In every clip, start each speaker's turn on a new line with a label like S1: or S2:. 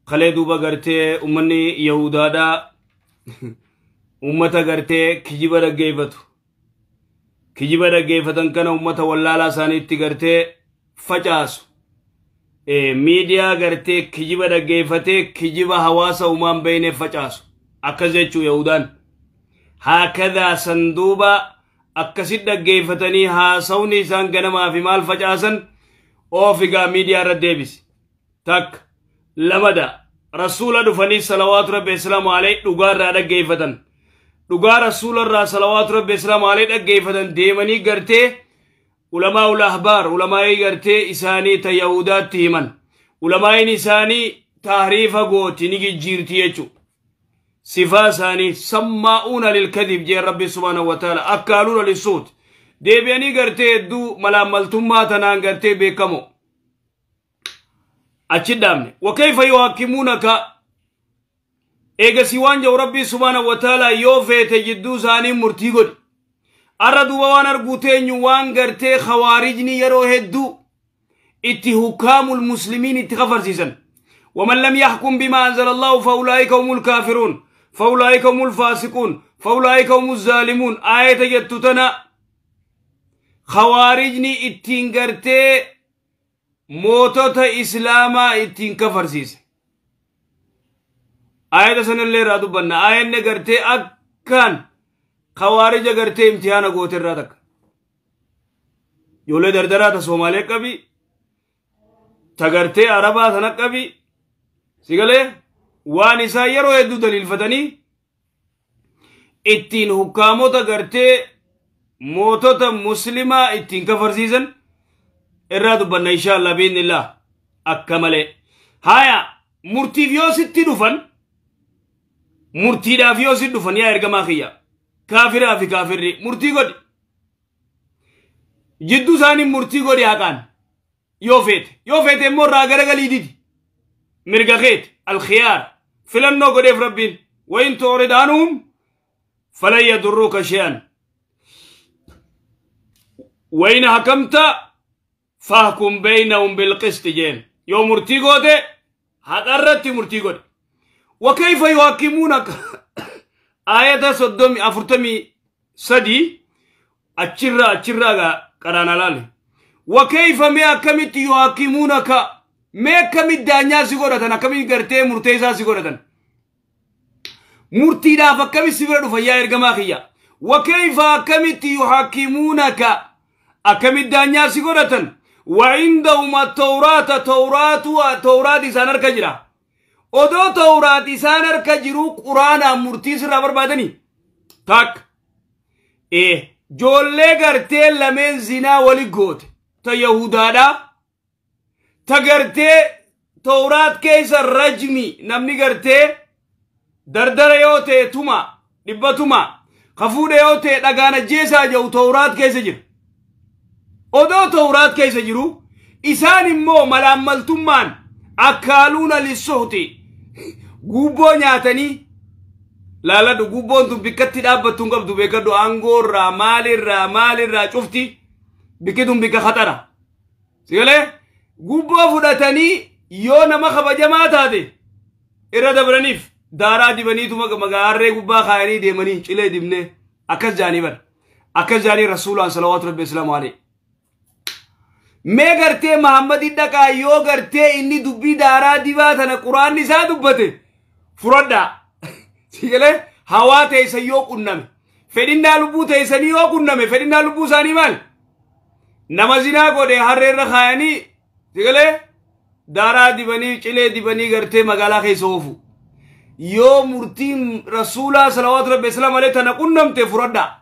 S1: Kalee duuba gartee ummanni Yahudaadhaa ummata gartee kijiba dhaggeeffatu. Kijiba dhaggeeffatan kana ummata wallaalaa isaaniitti gartee facaasu. Miidiyaa gartee kijiba dhaggeeffatee kijiba hawaasa umaan beeyne facaasu. Akkas jechuu Yahudaan. Haakadaa sanduuba akkasit dhaggeeffatanii haasawni isaan ganamaa fi maal facaasan oofigaa miidiyaa irra deebisi. Takka lamada rasuula dhufanii salawaatu rabbi islaamu alayhi dhugaa irraa dhaggeeffatan. Dhugaa rasuula irraa salawaatu rabbi islaamu alayhi dhaggeeffatan deemanii gartee ulamaa ul ahbaar ulamaa'ii gartee isaanii ta Yahudaatti himan. Ulamaa'iin isaanii taariifa gooti ni jijjiirti jechuudha. Sifaa isaanii sammaa'uuna lilkadib jee rabbi subhaanahu wa ta'ala akkaaluuna lisuut deebi'anii gartee hedduu malaammaltummaa tanaan gartee beekamo. Achi dhaabne wakayfa yuhakkimuunaka eegasii waan jedhu rabbi subhaanahu wa ta'ala yoo feete jidduu isaanii murtii godhi. Arra duuba waan arguu teenyu waan gartee khawaarijni yeroo hedduu itti hukaamul muslimiin itti kafarsiisan. ومن لم يحكم بما أنزل الله فأولئك هم الكافرون فأولئك هم الفاسقون فأولئك هم الظالمون. آية جتتنا خوارجني اتين غرتي موتوتا إسلاما اتين كفرسيس. آية سنة اللي رادو بنا آية نغرتي أكان خوارج غرتي امتحان غوتر رادك يولي دردراتا سومالي قبي تغرتي عربا سنة سيقالي waan isaa yeroo hedduu daliilfatanii ittiin hukaamota gartee mootota muslimaa ittiin kafarsiisan irraa dubbanna insha Allah biiznillah akka malee. Haya murtiif yoo sitti dhufan murtiidhaaf yoo sitti dhufan yaa ergamaa kiyya kaafiraa fi kaafirri murtii godhi jidduu isaanii murtii godhi haqaan yoo feete immoo irraa garagalii didi. Mirga keeti alkhiyaar filannoo godheef rabbiin wain tu'rid anhum falan yadurruuka shay'an wain hakamta fahkum baynahum bilqisti jeen yoo murtii goote haqarratti murtii godhe. Wakayfa yuhakkimuunaka aayata 43 achirraa qaraana laale. Wakayfa mee akkamitti yuhakkimuunaka mee akkamit daanyaa si godhatan akkamit gartee murteessaa si godhatan murtiidhaaf akkamit si bira dhufan yaa ergamaa kiyya. Wakayfa akkamitti yuhakkimuunaka akkamit daanyaa si godhatan وعندهم التوراة توراة isaan harka jira odoo tawraat isaan harka jiru quraanaan murtii sirraa barbaadanii takka joollee gartee lameen zinaa wali goote ta Yahudaadhaa ta gartee tawraat keessa rajmi namni gartee dardara yoo ta'e tuma dhibba tuma kafuudha yoo ta'e dhagaan ajjeesaa jedhu tawraat keessa jira. Odoo tawraat keessa jiru isaan immoo malaammaltummaan akkaaluuna lissuhti gubboo nyaatanii laaladhu gubboon tun bikkatti dhaabbattu hin qabdu beekadhu aangoorraa maalirraa cufti bikki tun bikka khaxara sigalee gubboo fudhatanii yoo nama kabajamaa taate irra dabraniif daaraa dibaniitu magaarree gubbaa kaayanii deemanii cilee dibnee akkas jaanii bar akkas jaanii rasuulaan salawaatu rabbi islaamu alayhi. Mee gartee Muhammadin dhaqaa yoo gartee inni dubbii daaraa dibaa tana quraanni isaa dubbate fudhadhaa. Sigalee hawaa teessan yoo qunname fedhinnaa lubbuu teessanii yoo qunname fedhinnaa lubbuu isaanii maal nama zinaa godhe harreerra kaayanii sigalee daaraa dibanii cilee dibanii gartee magaalaa keessa oofu. Yoo murtiin rasuulaa salawaatu rabbi islaam alayhi tana qunnamte fudhadhaa.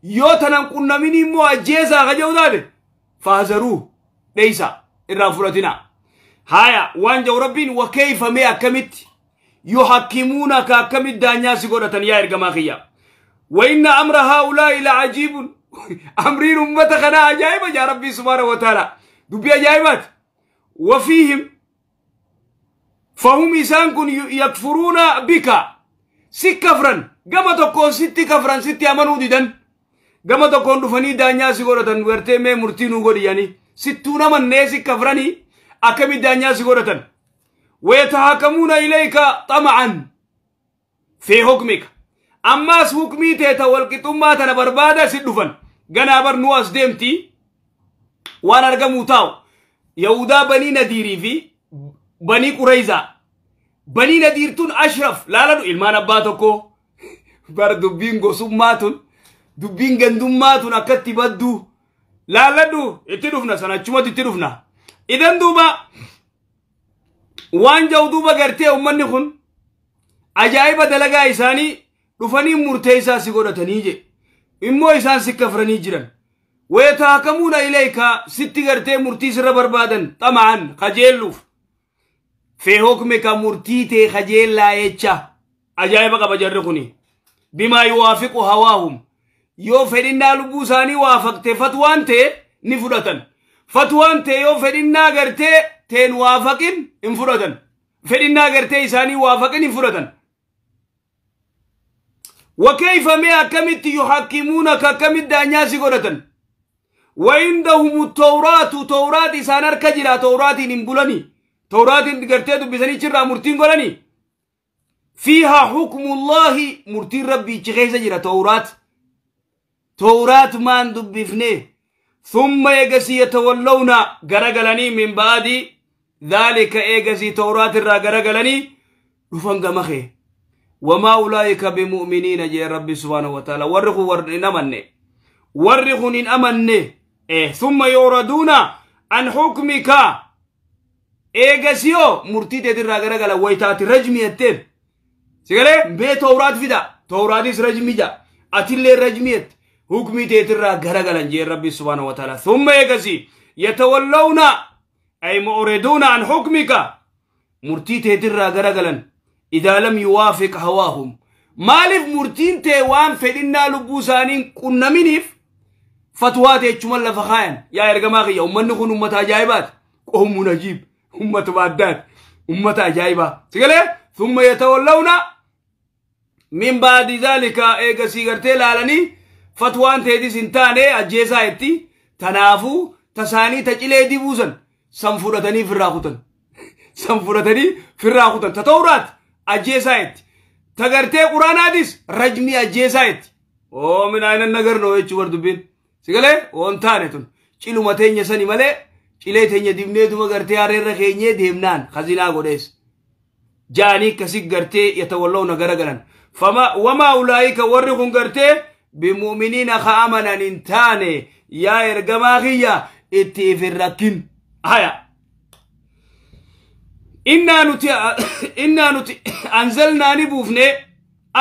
S1: Yoo tanan qunnamin immoo ajjeesaa ka jedhu taate faazaruu dheeysa irraa fudhatina. Haya waan jedhu rabbiin wakayfa mee akkamitti yuhakkimuunaka akkamitti daanyaa si godhatan yaa ergamaa kiyya. Wainna amra haa'ulaa'i la ajiibun amriin ummata kanaa ajaa'iba yaa rabbii subhaanahu wa ta'ala dubbii ajaa'ibaati. Wafiihim fahum isaan kun yakfuruuna bika si kafran gama tokkoon sitti kafran sitti amanuu didan gama tokkoon dhufanii daanyaa si godhatan gartee mee murtii nuu godhi yaani sittuu namannee si kafranii akkamitti daanyaa si godhatan. ويتحاكمون إليك طمعا في حكمك أما حكمي تيتا والقطمة تنا بربادة سدفن غنا برنواس ديمتي وانا ارقمو تاو يهودا بني نديري في بني قريظة بني ندير تون أشرف لا لا إلمان أباتكو بر دبين غسوماتون دبين غندوماتون أكتي بدو لا لا دو اتدفنا سنة چمت اتدفنا إذن دوبا وان جو دوبا غرتي أمني خن عجائب دلقا إساني رفني مرتيسا سيقودة نيجي إمو إسان سكفرني جرن ويتحاكمون إليك ست غرتي مرتيس ربربادن طبعا خجيلوف في حكمك مرتيتي خجيل لا يتشا عجائب قبجرخني بما يوافق هواهم يو فدنا لبوساني وافقت فتوان تي نفرتن فتوان تي يو فدنا غرتي تين وافقن انفرتن فدنا غرتي إساني وافقن انفرتن وكيف ما كمت يحكمونك كمت دانياسي غرتن وعندهم التوراة توراة إسانار كجرا توراة نمبلني توراة غرتي دبساني چرا مرتين غلني فيها حكم الله مرتين ربي چخيسا جرا توراة توراة مان دبفني ثم يغسي يتولون غرغلني من بعد ذلك ايغسي توراة الرا غرغلني رفن غمخه وما أولئك بمؤمنين جي ربي سبحانه وتعالى ورخو ورن أمني ورخو نين أمني إيه ثم يوردون عن حكمك ايغسيو مرتي تدر غرغلا ويتاتي رجمي التين سيغلي بي توراة فيدا توراة رجمي جا اتيلي رجميت حكمي تدر غرغلا جي ربي سبحانه وتعالى ثم يغسي يتولون أي معرضون عن حكمك مرتي تدر غرغلا إذا لم يوافق هواهم مالف مرتين تيوان فدنا لبوسانين كنا منيف فتوات يجمل لفخاين يا إرجماغي يوم نكون أمة عجائبات قوم نجيب أمة بعدات أمة عجائبة سيقول ثم يتولون من بعد ذلك إيجا سيغرتي لالني فتوان تيدي سنتاني أجيزا يتي تنافو تساني تجلي دي بوزن سنفرتني في الراقوتن سنفرتني في الراقوتن تطورات أجيزايت تغرتي قرآن حديث رجمي أجيزايت أو من أين النجر نو يجور دبين سيقله وانتانتون چيلو متين يسني ملء چيلة تين يدمني دوما غرتي أرير رخيني دهمنان خزينة غوديس جاني كسي غرتي يتولون غرغرن فما وما أولئك ورخون غرتي بمؤمنين خامنا ننتاني يا إرجماغية اتفرقين هيا إنا نتي أنزلنا نبوفني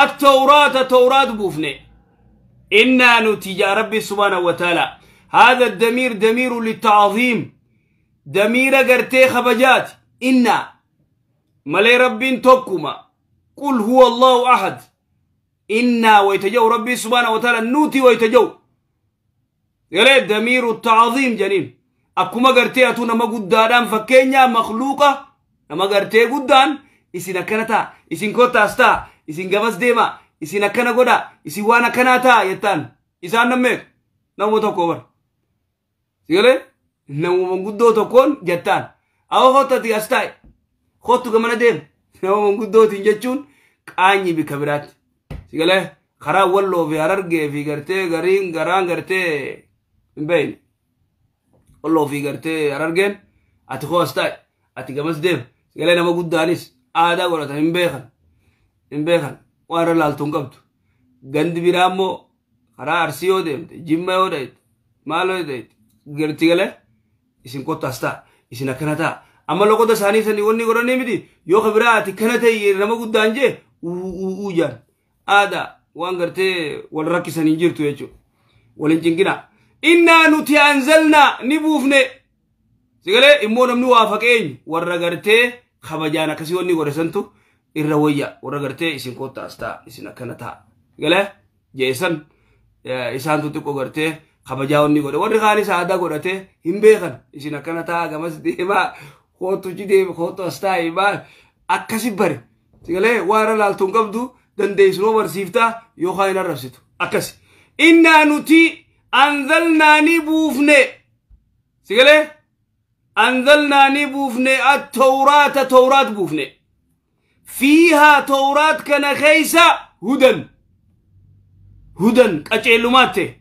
S1: التوراة توراة بوفني إنا نتي يا ربي سبحانه وتعالى هذا الدمير دمير للتعظيم دمير قرتي خبجات إنا ملي ربي توكما قل هو الله أحد إنا ويتجو ربي سبحانه وتعالى نوتي ويتجو يلي دمير التعظيم جنين أكما قرتي أتونا ما قدادان فكينيا مخلوقة نما غرتي غدان إسين أكنتا إسين كوتاستا إسين غبس ديما إسين أكنا غدا إسين وانا كناتا يتان إسان نمك نمو تكوبر سيقولي نمو منغدو تكون جتان أو خوتا تياستاي خوتو كمان ديم نمو منغدو تنجتشون قاني بكبرات سيقولي خرا ولو في هررجي في غرتي غرين غران غرتي مبين ولو في غرتي هررجين أتخو أستاي أتي ديم قال أنا ما قد دانيس آدا ولا إمبيخن وأنا لالتون قبض غند بيرامو خرا أرسيو ديم جيم يو ديت مالو ديت قلت قال إسين كنت أستا إسين أكنتا أما لو كنت ساني سني وني قرني مدي يو خبرات كنتا نما قد دانجي أو جان آدا وان قرتي والركي سني جرتو يجو ولنجنجنا إنا نتي أنزلنا نبوفني سيقولي إمو نمني وافقين ورا غرتي خبجانا كسي وني ورسنتو الروية ورا غرتي إسين كوتا أستا إسين أكنتا سيقولي جيسان إسان تتكو غرتي خبجا وني ورا ورا خاني سادا غرتي همبيخن إسين أكنتا غمس ديما خوتو جدي خوتو أستا إما أكسي بري سيقولي ورا لالتون قبدو دنديسنو ورسيفتا يوخاين الرسيتو أكسي إنا نتي أنزلنا نبوفني سيقولي أنزلنا نبوفني التوراة توراة بوفني فيها توراة كان خيسة هدى هدى قجيلو ماتي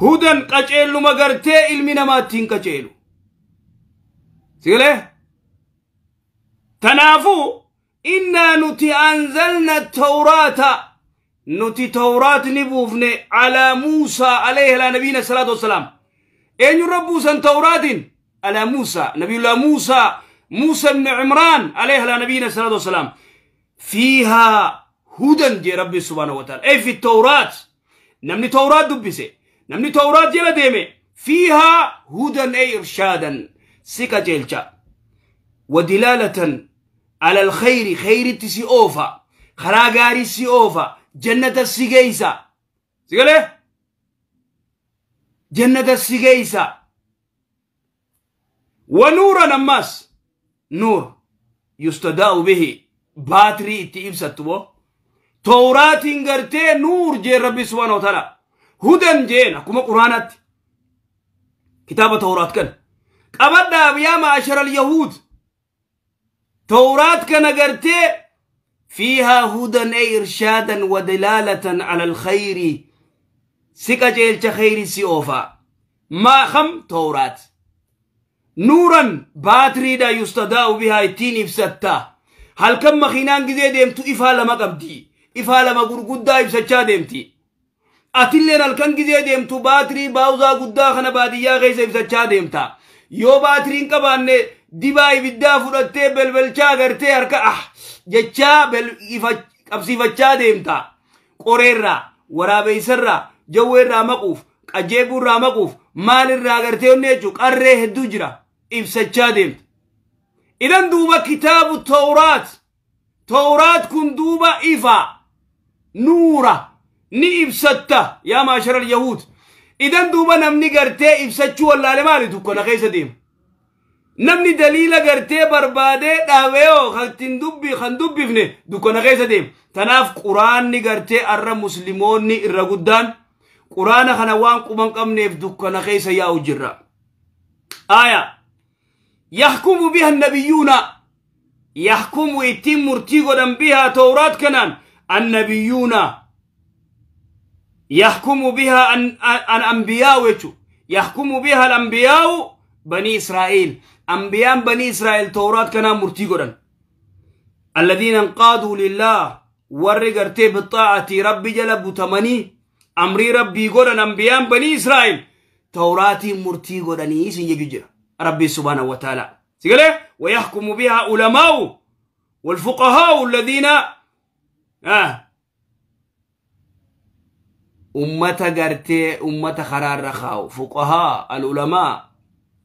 S1: هدى قجيلو مغرتي علمنا ماتين قجيلو سيقول تنافو إنا نتي أنزلنا التوراة نتي توراة نبوفني على موسى عليه لا نبينا الصلاة والسلام إن ربوسا توراة على موسى نبي الله موسى موسى بن عمران عليه لا نبينا الصلاة والسلام فيها هدى جي ربي سبحانه وتعالى أي في التوراة نمني توراة دبسي نمني توراة جل ديمي فيها هدى أي إرشادا سيكا جيلشا ودلالة على الخير خير تسي أوفا خراغاري سي أوفا جنة السيجيسا سيقول جنة السيجيسا ونورا نماس نور يستداء به باتري تيبستو توراة غرتي نور جي ربي سبحانه وتعالى هدى جينا كما قرانات كتاب توراة كان قبضنا يا معشر اليهود توراة كان غرتي فيها هدى أي إرشادا ودلالة على الخير سكا جيلت خير سيوفا ما خم توراة نورا باتري دا يستداء بها التين بستا هل كم مخينان جزي ديمتو إفا لما قبدي إفا لما قرقودا إبستا ديمتي أتلين الكن جزي ديمتو باتري باوزا قدا خنا باديا غيس إبستا ديمتا يو باترين كباني دباي بدا فرتي بلبلچا غرتي هركا جچا بل قبسيفچا ديمتا قريرا ورابيسرا جويرا مقوف قجيبورا مقوف مالرا غرتي ونيچو قره هدو جرا إبسچا ديمت إذن دوبا كتاب التوراة توراة كن دوبا إفا نورا ني إبستا يا معشر اليهود إذن دوبا نمني غرتي إبسچو ولا لمالي دوكو خيسة ديم نمني دليل غرتي بربادي داويو خلتين دبي خندبي فني دوكو خيسة ديم تناف قرآن ني غرتي أر مسلمون ني إرى قدان قرآن خنوان قمان قمنيف دوكو خيسة ياو جرا آية يحكم بها النبيون يحكم يتم مرتيغا بها توراة كنان النبيون يحكم بها الأنبياء يحكم بها الأنبياء بني إسرائيل أنبياء بني إسرائيل توراة كنان مرتيغا الذين انقادوا لله ورقرتي بالطاعة ربي جلب تمني أمري ربي قرن أنبياء بني إسرائيل توراة مرتيغا يسن ربي سبحانه وتعالى سيقول ويحكم بها علماء والفقهاء الذين أمة قرتي أمة خرار رخاو فقهاء العلماء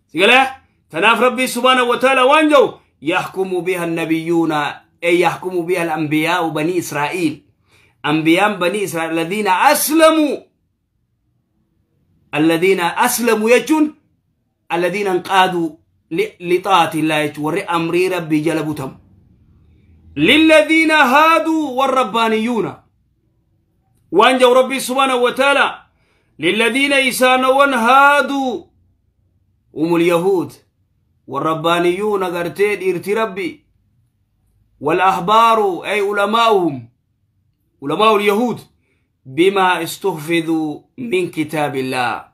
S1: سيقول تناف ربي سبحانه وتعالى وانجو يحكم بها النبيون أي يحكم بها الأنبياء بني إسرائيل أنبياء بني إسرائيل الذين أسلموا الذين أسلموا يجون الذين انقادوا لطاعة الله ور أمر ربي جلبتهم للذين هادوا والربانيون وانجوا ربي سبحانه وتعالى للذين إسانوا هادوا هم اليهود والربانيون قرتين إرتي ربي والأحبار أي علماؤهم علماء اليهود بما استحفظوا من كتاب الله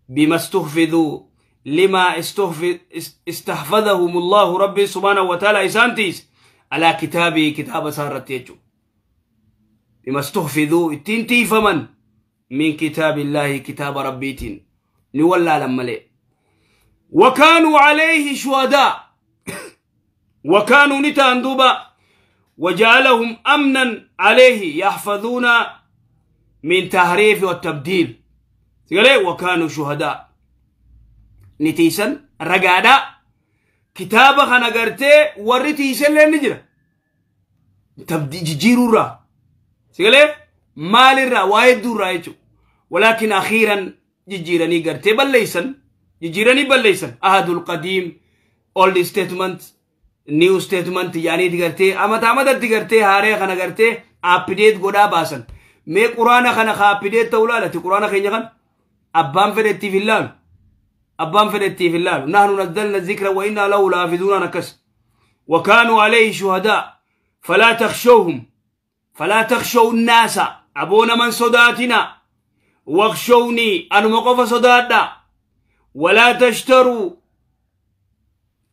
S1: بما استحفظوا لما استحفظهم الله ربي سبحانه وتعالى إسانتيس على كتابه كتاب سارة يجو بما استحفظوا التنتي فمن من كتاب الله كتاب ربيتين نولى لما لي وكانوا عليه شهداء وكانوا نتاندوبا وجعلهم أمنا عليه يحفظون من تحريف والتبديل وكانوا شهداء نتيسن رقادا كتابة خنقرتي ورتيسن لين نجرة تبدي جيرو را سيقولي مال را وايدو را يجو ولكن أخيرا جيراني قرتي بليسن جيراني بليسن أهد القديم old statement new statement يعني تقرتي أما تعمد تقرتي هاري خنقرتي update قدا باسن مي قرآن خنخ update تولا لتي قرآن خنجان أبان فدتي في الله Abbaan fedhettiif hin laalu. Nahnu nazzalna zikra wa innaa lahu laafizuunaan akkas. وكانوا عليه شهداء فلا تخشوهم فلا تخشوا الناس أبونا من صداتنا واخشوني أنا مقف صداتنا ولا تشتروا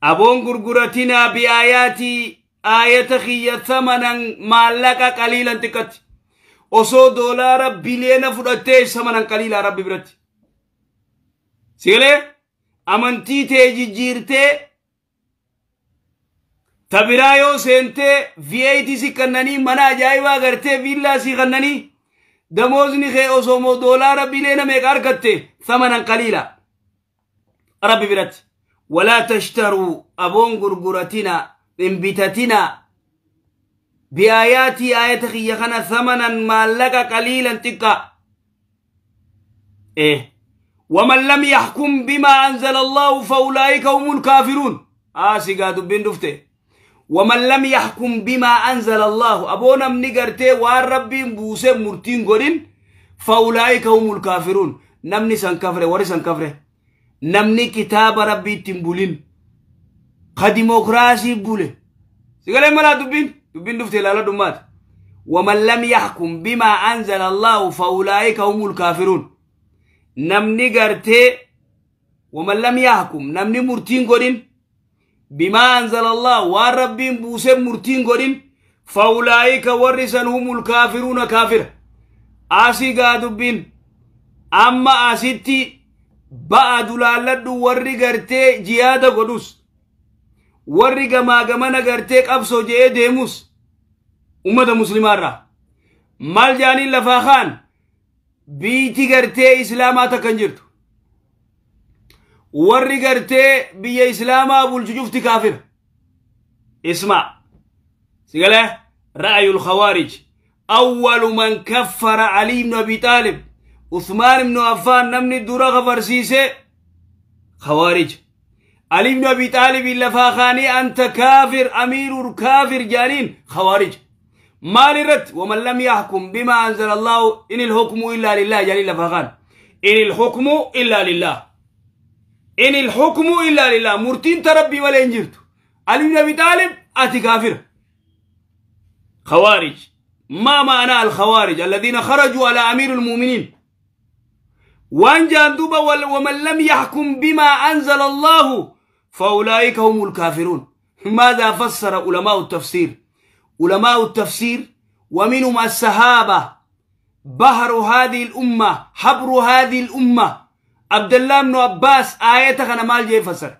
S1: أبون غرغرتنا بآياتي آية خي ثمنا ما لك قليلا تكت أصو دولار بليون فرتي ثمنا قليلا ربي برت سيلي أمنتي تيجي جيرتي تبرايو سنتي في سي كنني منا جايوا غرتي فيلا سي كنني دموزني خي أصو دولار بليون ميقار كتي ثمنا قليلا ربي برت ولا تشتروا أبون غرغرتنا من بيتتنا بآياتي آيات خيخنا ثمنا ما لك قليلا تقا إيه ومن لم يحكم بما أنزل الله فأولئك هم الكافرون آسيقا دبين دفته ومن لم يحكم بما أنزل الله أبونا منقرتي والربي بوسي مرتين قرين فأولئك هم الكافرون نمني سنكفره وري سنكفره نمني كتاب ربي تنبولين خديموكراسي بوله سيقال ملا دبين دبين دفتي لالا دمات ومن لم يحكم بما أنزل الله فأولئك هم الكافرون نمني قرتي ومن لم يحكم نمني مرتين قرين بما أنزل الله والربي بوسي مرتين قرين فأولئك ورسا هم الكافرون كافر آسي دبين أما آسيتي بعد لالدو ورّي قرتي جيادة قدوس warri gamaa gamana gartee qabsoo je'ee deemus ummata muslimaarraa maal jaaniin lafaa kaan biiti gartee islaamaa takka hin jirtu warri gartee biyya islaamaa bulchu cufti kaafira isma sigalee ra'ayul khawaarij awwalu man kaffara Ali ibn Abi Taalib Uthmaan ibn Affaan namni dura kafarsiise khawaarij علي بن أبي طالب لفاخاني أنت كافر أمير كافر جانين خوارج مال رد ومن لم يحكم بما أنزل الله إن الحكم إلا لله جانين لفاخان إن الحكم إلا لله إن الحكم إلا لله مرتين تربي ولا إنجرت علي بن أبي طالب أتي كافر خوارج ما معنى الخوارج الذين خرجوا على أمير المؤمنين وان جاندوبا ومن لم يحكم بما أنزل الله فأولئك هم الكافرون. ماذا فسر علماء التفسير؟ علماء التفسير ومنهم الصحابة بحر هذه الأمة حبر هذه الأمة عبد الله بن عباس آية خنا مال جي فسر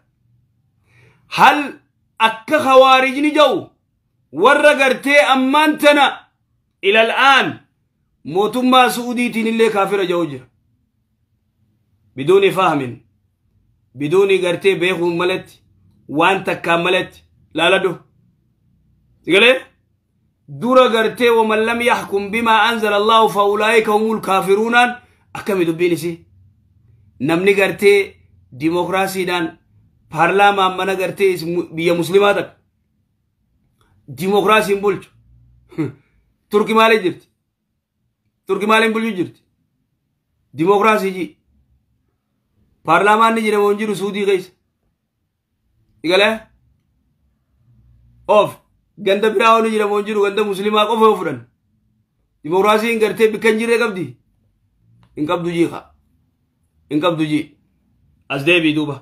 S1: هل أك خوارج نجو ورغرتي أمانتنا إلى الآن موتما سعوديتين اللي كافر جوجر بدون فهم بدون غرتي بيخو ملت وان تكاملت لا لا دو تقولي دورا غرتي ومن لم يحكم بما أنزل الله فأولئك هم الكافرون أكمل دبيني سي نمني غرتي ديمقراسي دان بارلامان منا غرتي بيا مسلماتك ديمقراسي بولج تركي مالي جرت تركي مالي بولج جرت ديمقراسي جي پارلمان ni jira moo hin jiru Suudii keessa egalee of ganda biraa ni jira moo hin jiru ganda muslimaa qofa yoo fudhan dimokiraasiin gartee bikka hin jirre qabdi hin qabdu jiiqa hin qabdu jii as deebii duuba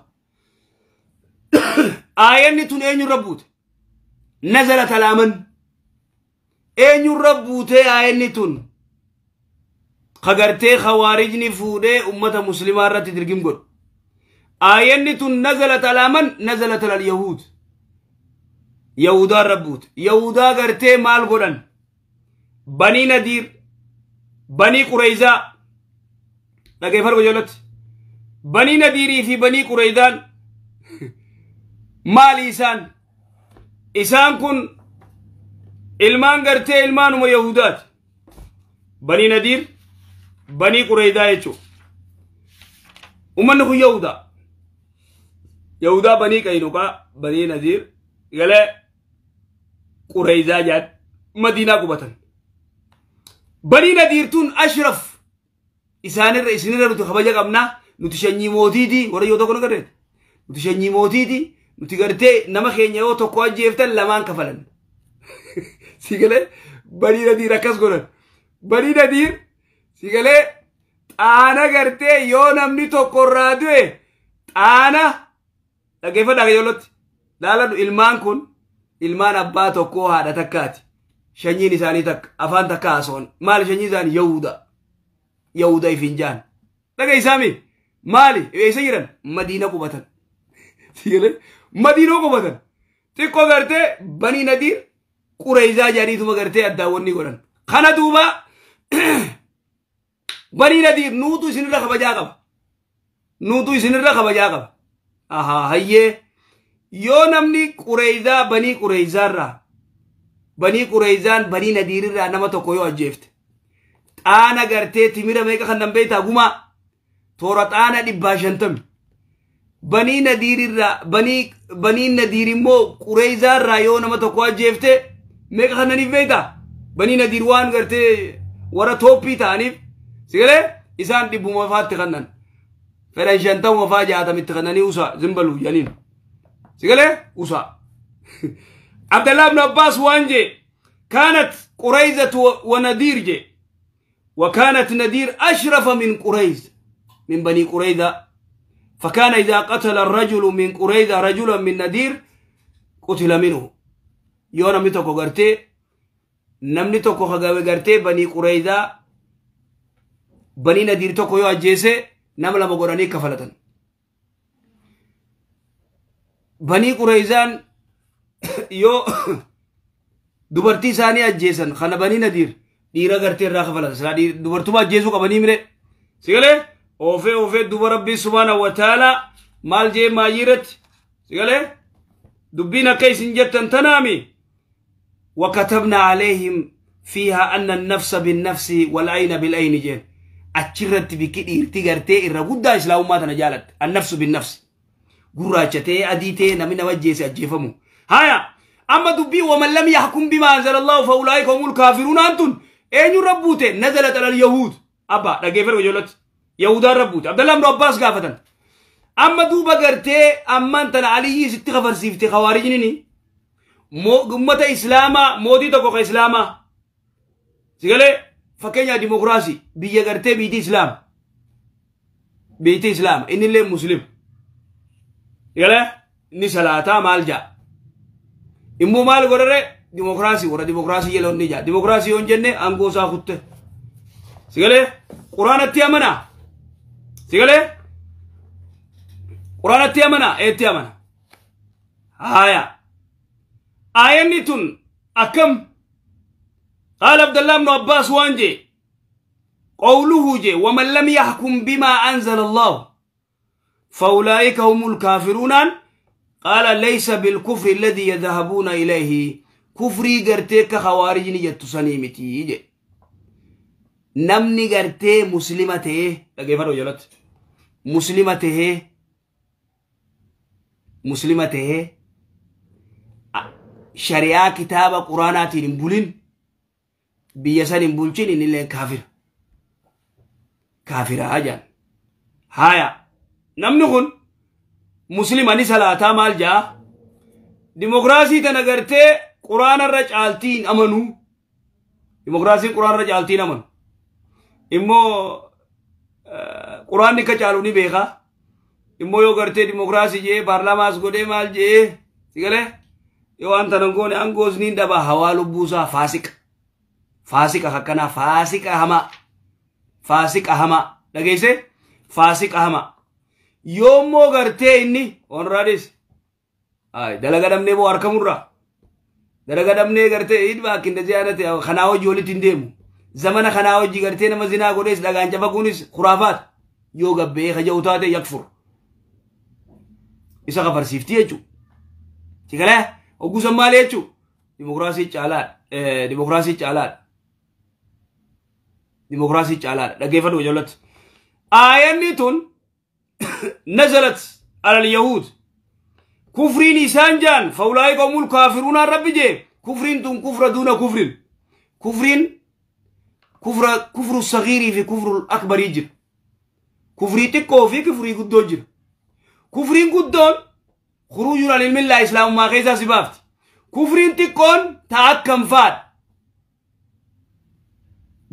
S1: aayanni tun eenyurra buute nazala talaaman eenyurra buute aayanni tun kagartee khawaarijni fuudhee ummata muslimaa irratti dirgim godhu آية نزلت على من؟ نزلت على اليهود يهودا ربوت يهودا غرتي مال غدن بني ندير بني قريظة لكن فرق جولت بني نديري في بني قريظان مال إسان إسان كن إلمان غرتي إلمان هم يهودات بني ندير بني قريظة يچو ومن هو يهودا يهودا بني قينقاع بني نذير قال قريظة جات مدينة قبطن بني نذير تون أشرف إسان الرئيسين رتو خبجة قبنا Nuti shanyii mootiiti warra yoo tokko nagarreet. Nuti shanyii mootiiti nuti gartee nama keenya yoo tokko ajjeeftan lamaan kafalan. Sigalee Banii Nadiir akkas godhan. Banii Nadiir sigalee xaana gartee yoo namni tokko irraa du'e xaana dhaggeeffadhaa qajeellotti. Laaladhu ilmaan kun ilmaan abbaa tokkoo haadha takkaati. Shanyiin isaanii takka afaan takka haasa'an. Maali shanyiin isaanii Yahuda. Yahuda ifin jaan. Dhageessaami maali eessa jiran Madiina qubatan. Sigalee Madiina qubatan. Xiqqoo gartee Banii Nadiir Qureyzaa jedhaniituma gartee addaawwanni godhan. Kana duuba Banii Nadiir nuutu isinirra kabajaa qaba. Nuutu isinirra kabajaa qaba. Ahaa hayyee yoo namni Qureyzaa Banii Qureyzaarraa Banii Qureyzaan Banii Nadiirirraa nama tokko yoo ajjeefte xaana gartee timira meeqa kan nan beektaa gumaa toora xaana 150 Banii Nadiirirraa Banii Nadiir immoo Qureyzaarraa yoo nama tokko ajjeefte meeqa kan naniif beektaa Banii Nadiir waan gartee warra tooppii ta'aniif sigalee isaan 100 faatti kannan fedhan 50 faa 60tti kannanii usaa zimbaluu janiin sigalee usaa Abdallah ibn Abbas وانجي كانت قريزة ونذير جي وكانت نذير أشرف من قريز من بني قريظة فكان إذا قتل الرجل من قريظة رجلا من نذير قتل منه يونا متوكو غرتي نمني توكو غرتي بني قريظة بني نذير توكو يو أجيسي نملا مغوراني كفلة بني قريظان yoo dubartii isaanii ajjeesan kana Banii Nadiir dhiira gartee irraa kafalatan silaa dubartuma ajjeesuu qabanii mire sigalee oofee oofee duba rabbii subhaanahu wa ta'aalaa maal jee maayyiirratti sigalee dubbiin akka isin jettan tanaami وكتبنا عليهم فيها أن النفس بالنفس والعين بالعين جين أتشرت بكدير تيغرتي إرى قد إسلام ما تنجالت النفس بالنفس قراتشتي أديتي نمنا وجيس أجيفمو هايا أما دبي ومن لم يحكم بما أنزل الله فأولئك هم الكافرون أنتم أين ربوته نزلت على اليهود أبا رجيفر وجولت يهودا ربوت عبد الله بن عباس قافتن أما دوبا قرتي أما أنت علي ست غفر سيفتي خوارجني أمة إسلاما مودي تقوق إسلاما سيقالي فكينيا ديمقراسي بيا قرتي بيتي إسلام بيتي إسلام إني اللي مسلم سيقالي إني صلاة مالجا immoo maal godhare dimokiraasii warra dimokiraasii jala onni jaa dimokiraasii yoon jenne aangoo isaa kutte sigalee quraanatti amanaa sigalee quraanatti amanaa eetti amana haya aayanni tun akkam qaala Abdallah ibnu Abbaas waan jee qawluhu jee waman lam yaxkum bimaa anzala allahu faulaa'ika humul kaafiruunaan قال ليس بالكفر الذي يذهبون إليه كفري قرتي كخوارج نجت سنيمتي نمني قرتي مسلمته لقيفة رجلت مسلمته مسلمته شريعة كتاب قرآنات نبولين بيسان نبولين إن اللي كافر كافر أجان هايا نمني مسلماني صلاة مال جا ديمقراطي تنغرتي قرآن الرجالتين أمنو ديمقراطي قرآن الرجالتين أمنو إمو قرآن نكچالوني بيخا إمو يو غرتي ديمقراطي جي بارلماس غودي مال جي سيغله يو أنت نغوني أنغوز نين دبا حوالو بوسا فاسق فاسق حقنا فاسق أهما فاسق أهما لگيسه فاسق أهما yoommoo gartee inni onraadis ay dalaga dhabnee moo harkamurra dalaga dhabnee gartee idba akkinda ziyaarate kanaa hojii walitti hin deemu zamana kanaa hojii gartee nama zinaa godhees dhagaan cafaquunis khuraafaat yoo gabbee kaja'u taate yakfur isa kafarsiifti jechuu sigalee hogguusan maali jechuu dimokiraasii caalaadha dimokiraasii caalaadha dimokiraasii caalaadha dhaggeeffadhu ijoollatti aayanni tun نزلت على اليهود كفرين إسان فأولئك هم الكافرون الرب جي كفرين دون كفر دون كفر كفرين كفر كفر الصغير في كفر الأكبر يجر Kufrii xiqqoo fi kufrii guddoo jira. Kufriin guddoon khuruujun anil millaa islaamummaa keessaa si baafti. Kufriin xiqqoon ta akkam faadha.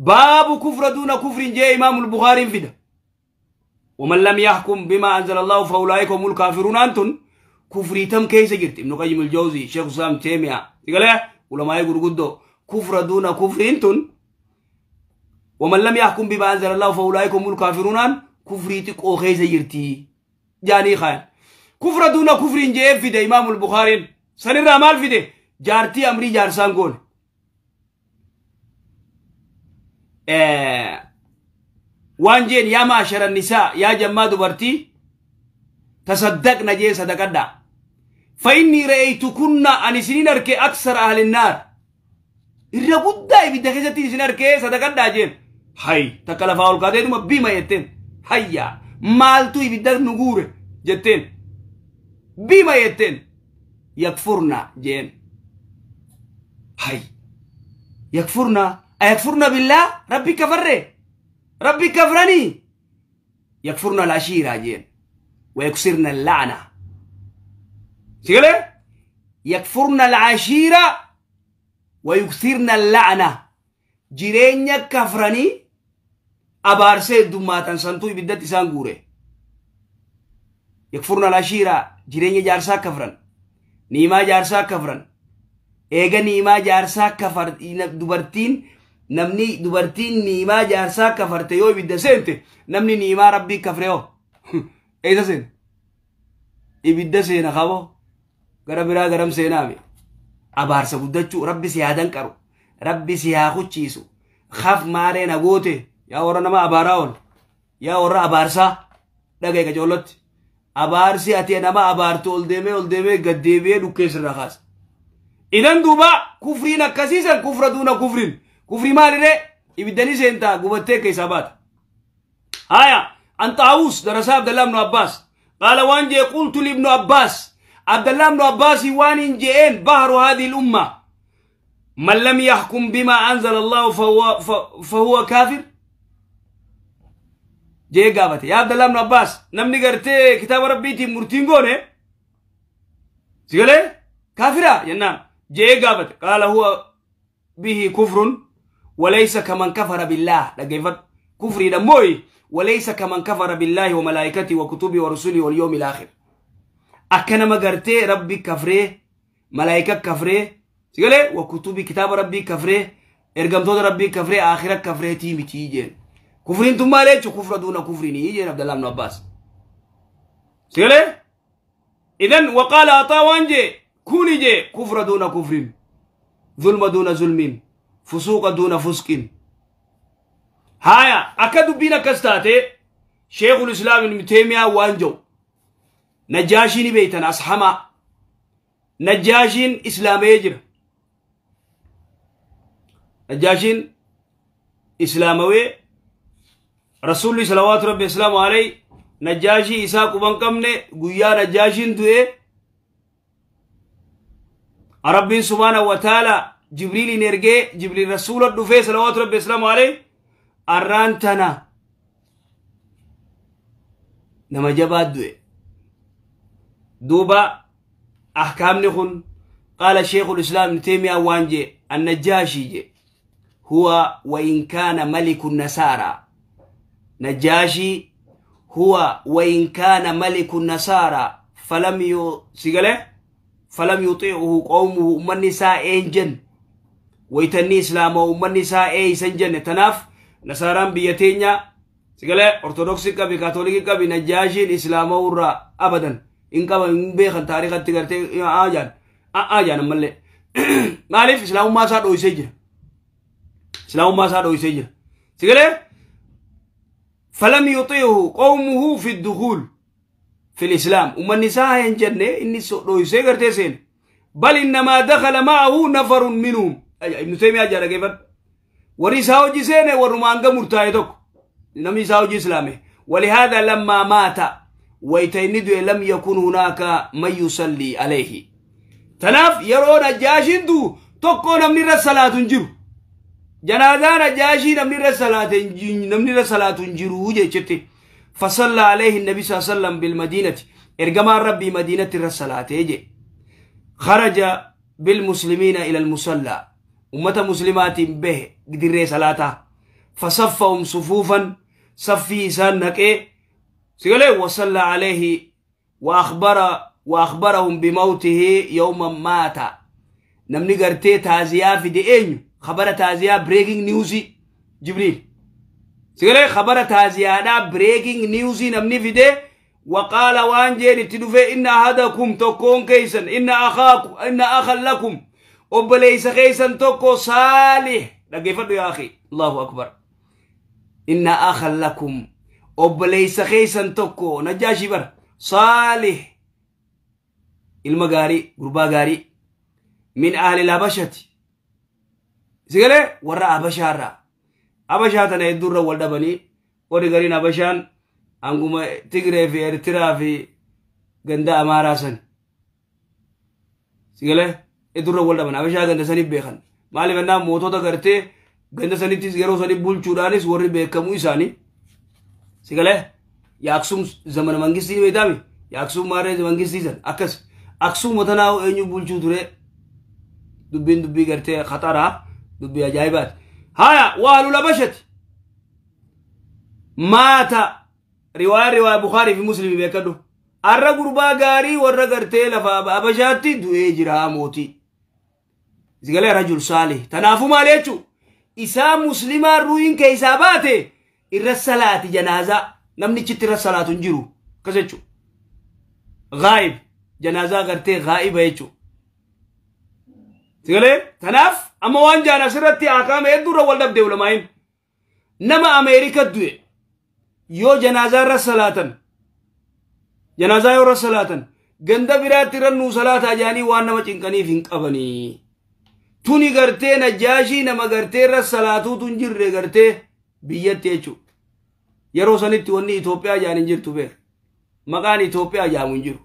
S1: Baabu kufra duuna kufriin jee Imaamul Bukhaariin fida. ومن لم يحكم بما أنزل الله فأولئك هم الكافرون. أنتم كفري تم كيس جرت ابن قيم الجوزي شيخ الإسلام تيمية يقول علماء يقولوا كفر دون كفر أنتم ومن لم يحكم بما أنزل الله فأولئك هم الكافرون. كفري تقو كيس جرتي جاني خان كفر دون كفر جاء في ده إمام البخاري سنر رمال في ده جارتي أمري جارسان قول وانجين يا معشر النساء يا جماعة دبرتي تصدقنا جين صدقنا فإني رأيتكن أن سنين أركي أكثر أهل النار الرقود داي بدخزتي سنين أركي صدقنا جين هاي تكلفا القادين ما بما يتين هيا مالتو يبدأ نغور جتين بما يتين يكفرنا جين هاي يكفرنا أيكفرنا بالله ربي كفره ربي كفرني يكفرنا العشيرة جين ويكسرنا اللعنة سيقول يكفرنا العشيرة ويكثرنا اللعنة جيرين كفرني أبارسي دماتا سنتوي بدأت سانغوري يكفرنا العشيرة جيرين جارسا كفرن نيما جارسا كفرن إيغا نيما جارسا كفر دبرتين namni dubartiin niimaa jaarsaa kafarte yoo ibidda seente namni niimaa rabbii kafre hoo eessa seena ibidda seena qabo gara biraa garam seenaame abaarsa guddachuu rabbi si haa danqaru rabbi si haa kuchiisu khaf maaree na goote yaa warra nama abaaraa ool yaa warra abaarsaa dhagaye qacoollotti abaarsi ati nama abaartu ol deemee gad deebi'ee dhukkeessirraa kaasa idan duuba kufriin akkasiisan kufra duuna kufriin كفري مالي يبدني سنتا غوبتي كيسابات هيا عن طاووس درس عبد الله بن عباس قال وان قلت لابن عباس عبد الله بن عباس وان جئين بحر هذه الأمة من لم يحكم بما أنزل الله فهو كافر جي قابتي يا عبد الله بن عباس نمني قرتي كتاب ربيتي مرتين قوني سيقولي كافرة ينام جي قابتي قال هو به كفر وليس كمن كفر بالله لقيفت كفر دموي وليس كمن كفر بالله وملائكته وكتبه ورسله واليوم الآخر أكنا ما قرتي ربي كفره ملائكة كفره سيقولي وكتبي كتاب ربي كفره إرقمتود ربي كفره آخرة كفره تيمي تيجين كفرين ثم ليش كفر دون كفرين يجين عبد الله بن عباس سيقولي إذن وقال أطاوانجي كوني جي كفر دون كفرين ظلم دون ظلم فسوق دون فسق هايا أكدو بينا كستاتي شيخ الإسلام ابن تيمية وانجو نجاشين بيتنا أصحما نجاشين إسلام يجر نجاشين إسلاموي رسول صلوات ربي السلام عليه نجاشي إساق بنكمني قويا نجاشين دوئي ربي سبحانه وتعالى جبريل نرجع جبريل رسول الدفاع صلوات ربي السلام عليه أرانتنا نما جباد دوئي دوبا أحكام نخون قال شيخ الإسلام ابن تيمية وانجي النجاشي هو وإن كان ملك النصارى نجاشي هو وإن كان ملك النصارى فلم يسجله فلم يطيعه قومه من نساء إنجن ويتني إسلامه من نساء إيسنجن تناف نصارى بيتينيا سجله أرثوذكسي كبي كاثوليكي كبي نجاشي إسلامه را أبدا إن كما بيخن تاريخ التجارة آجان آجان ملء معلف إسلام ما صار ويسجل إسلام ما صار ويسجل سجله فلم يطيعه قومه في الدخول في الإسلام ومن النساء ينجنة إني سويسجل تسين بل إنما دخل معه نفر منهم ابن تيمية جرى كيف وريساو جسينه ورمانغا مرتايتك نمي ساوجي إسلامي ولهذا لما مات ويتيندو لم يكن هناك من يصلي عليه تناف يرون نجاشين دو tokko namni irra salaatu hin jiru janaazaa najaashii namni irra salaatu hin jiru jechutti فصلى عليه النبي صلى الله عليه وسلم بالمدينة إرجما ربي مدينة الرسالات يجي خرج بالمسلمين إلى المصلى أمة مسلمات به قدر صلاته فصفهم صفوفا صفي سنك إيه سيقول وصلى عليه وأخبرهم بموته يوم مات. نمني قرتي تازيا في دي خبر تازيا breaking news جبريل سيقول خبر تازيا دا breaking news نمني في دي وقال وانجيل تدفع إن أحدكم تكون كيسا إن أخاكم إن أخا لكم وبليس كيسا تكو صالح لقيفته يا أخي الله أكبر إن أخا لكم وبليس كيسا تكو نجاشي بر صالح المغاري غربا من أهل الحبشة سيقول ورا أبشارة أبشاتنا يدور والدبني ورغرين أبشان أنقوم تجري في إرترا في غندا أمارا سن سيقول يدور والدبني أبشا غندا سني بيخن مالي بنا موتو تغرتي غندا سني تيس غيرو سني بول چورانيس وري بيكمو إساني سيقول يا أكسوم زمن منجستي بيتامي يا أكسوم ماري منجستي سن أكس أكسوم متناو إنيو بول چودره دبين دبي کرتے خطرہ دبي عجائبات هايا وأهل الحبشة مات رواية بخاري في مسلم بيكدو أرى غربا غاري ورى غرتي لفا أبشاتي دوي جرا موتي زغله رجل صالح تنافو ماليچو إسا مسلمة روين كيساباتي الرسالات جنازة نمني چت الرسالات نجرو كسچو غائب جنازة غرتي غائب هيچو سيقولي تناف أما وان جانا سرتي آكام يدور والدب دولة ماين نما أمريكا دوي يو جنازة رسالة جنازة يو رسالة غند برات رنو صلاة جاني وان نما چنكني فينك أبني توني غرتي نجاشي نما غرتي رسالة تنجر غرتي بيت يچو يرو سنتي وني إثيوبيا جاني جرتو بير مقان إثيوبيا جامون جرو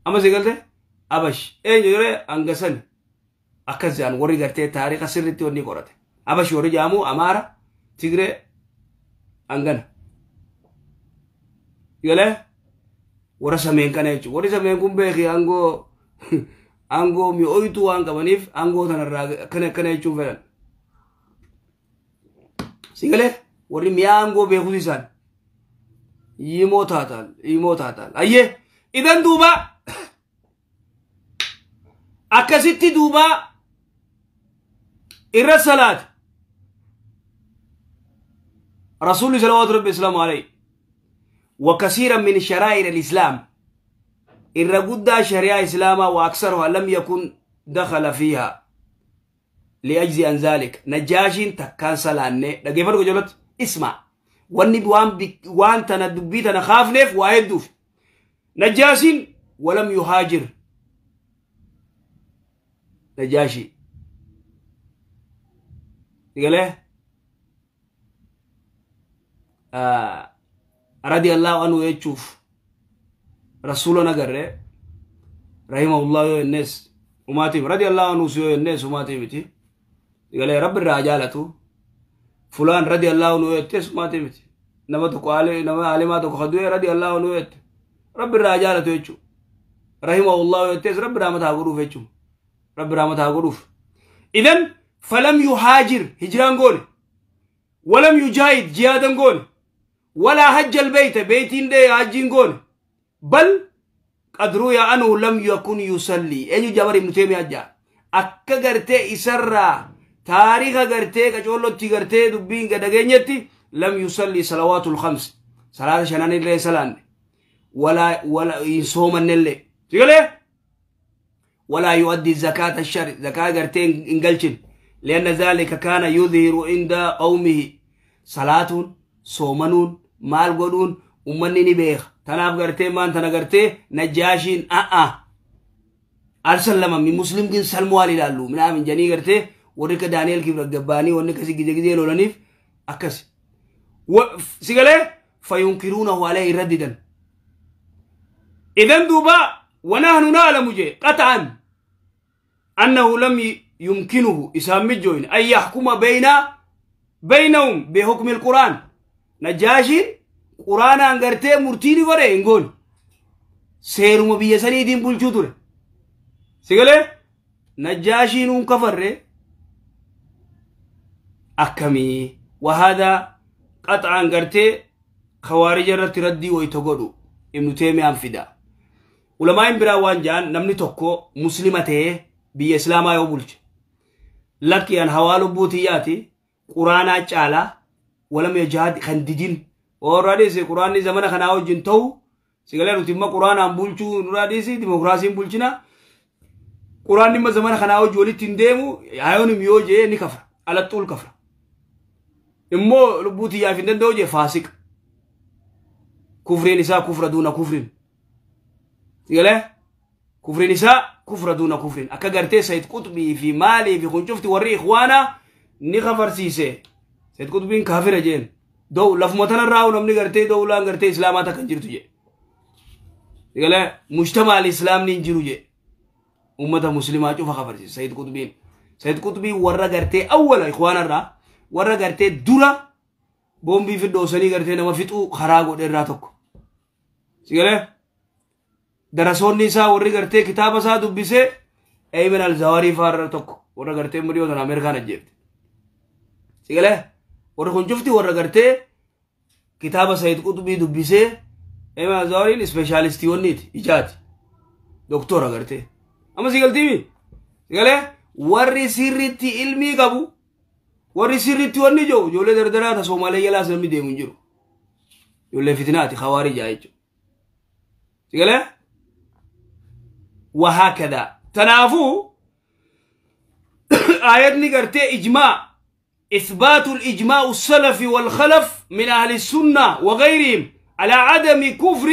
S1: أما سيقولي أبش إيه جري أنجسن أكزان وري قرتي تاريخ سرتي وني قرته أبش وري جامو أمارة تجري أنجنا يلا ورسمين كان يجوا ورسمين كم بيجي أنجو أنجو ميويتو أنجا بنيف أنجو تنرى كنا كنا يجوا فعلا سيقله وري ميا أنجو بيخوزيسان يموت هذا يموت هذا أيه إذن دوبا أكستي دوبا الرسالات رسول صلوات ربي السلام عليه وكثيرا من شرائع الإسلام الرجودة شريعة إسلام وأكثرها لم يكن دخل فيها لأجل أن ذلك نجاشين تكان سلانة لكيف جلت اسمع واني وان تندبي تنخاف نف وأيدوف نجاشين ولم يهاجر نجاشي قال رضي الله عنه يشوف رسولنا قره رحمه الله الناس وماتي رضي الله عنه سيو الناس وماتي متي قال رب الرجالته فلان رضي الله عنه يتس وماتي متي نما تقال نما علمات خدوه رضي الله عنه يت رب الرجالته يشو رحمه الله يتس رب رحمته غروف يشو رب رحمته غروف. إذن فلم يهاجر هجران قول ولم يجاهد جهادا قول ولا حج البيت بيتين دي حجين قول بل قد روي عنه لم يكن يصلي. أي جابر ابن تيمية جاء أكا غرتي إسرى تاريخ غرتي كجولو تيغرتي دبين كدغنيتي لم يصلي صلوات الخمس صلاة شنان اللي سلان ولا يصوم اللي تقول ولا يؤدي زكاة الشر زكاة غرتين انجلشن لأن ذلك كان يظهر عند قومه صلاة صومنون مال قدون ومنني بيخ تناب غرتي مان تنغرتي نجاشين أرسل لما من مسلم جن سلموا لي لالو من آمن جني غرتي وريك دانيال كيف رجباني وريك سيجي جي لولانيف أكس سيقاله فينكرونه عليه رددا. إذن دوبا ونحن نعلم جي قطعا أنه لم يمكنه إسام الجوين أن يحكم بينهم بحكم القرآن. نجاشي Quraanaan gartee murtii ni godhe hin goone. Seeruma biyya saniitiin bulchuu ture. Sigalee Najjaashiin hun kafarre akkamii wahaada qaxaan gartee kawaarija irratti raddii wayita godhu Ibnu Teemiyaan fida. Ulamaa'in biraa waan ja'an namni tokko muslima ta'ee biyya islaamaa yoo bulche lakki an hawaa lubbuu tiyyaati quraanaa caalaa walam yajaad kan didin warra dhiise quraanni zamana kanaa wajjin ta'u sigalee nuti imma quraanaan bulchuu nurraa dhiisi dimokiraasiin bulchina quraanni imma zamana kanaa wajjin walitti hin deemu hayoon yoo jee ni kafra alaxxuul kafra immoo lubbuu tiyyaaf hin danda'u jee faasiqa kufriin isaa kufra duuna kufriin sigalee kufriin isaa kufra duuna kufriin akka gartee Sayyid Qutbii fi maalii fi kun cufti warri ikhwaanaa ni kafarsiise Sayyid Qutbiin kaafira jeen dow lafuma tanarraa namni gartee dowlaan gartee islaamaa takka hin jirtu jee sigalee mujtamaal islaamni hin jiru jee ummata muslimaa cufa kafarsiise Sayyid Qutbiin Sayyid Qutbiin warra gartee awwala ikhwaanarraa warra gartee dura boombii fidhoosanii gartee nama fixuu karaa godhe irraa tokko sigalee darasoonni isaa warri gartee kitaaba isaa dubbisee Ayman al-Zawarii faarra tokko warra gartee mudhiyoo Ameerikaan ajjeefte sigalee warri kun cufti warra gartee kitaaba Sayyid Qutbii dubbisee Ayman al-Zawariin ispeeshaalistiiwwanniiti ijaati doktora gartee amma sigaltiimi sigalee warri sirriitti ilmii qabu warri sirriitti wanni jiru ijoollee dardaraa ta Soomalee jalaas namni deemu hin jiru ijoollee fitinaati khawaarijaa jechuudha sigalee وهكذا تنافو آياتني قرتي إجماع إثبات الإجماع السلف والخلف من أهل السنة وغيرهم على عدم كفر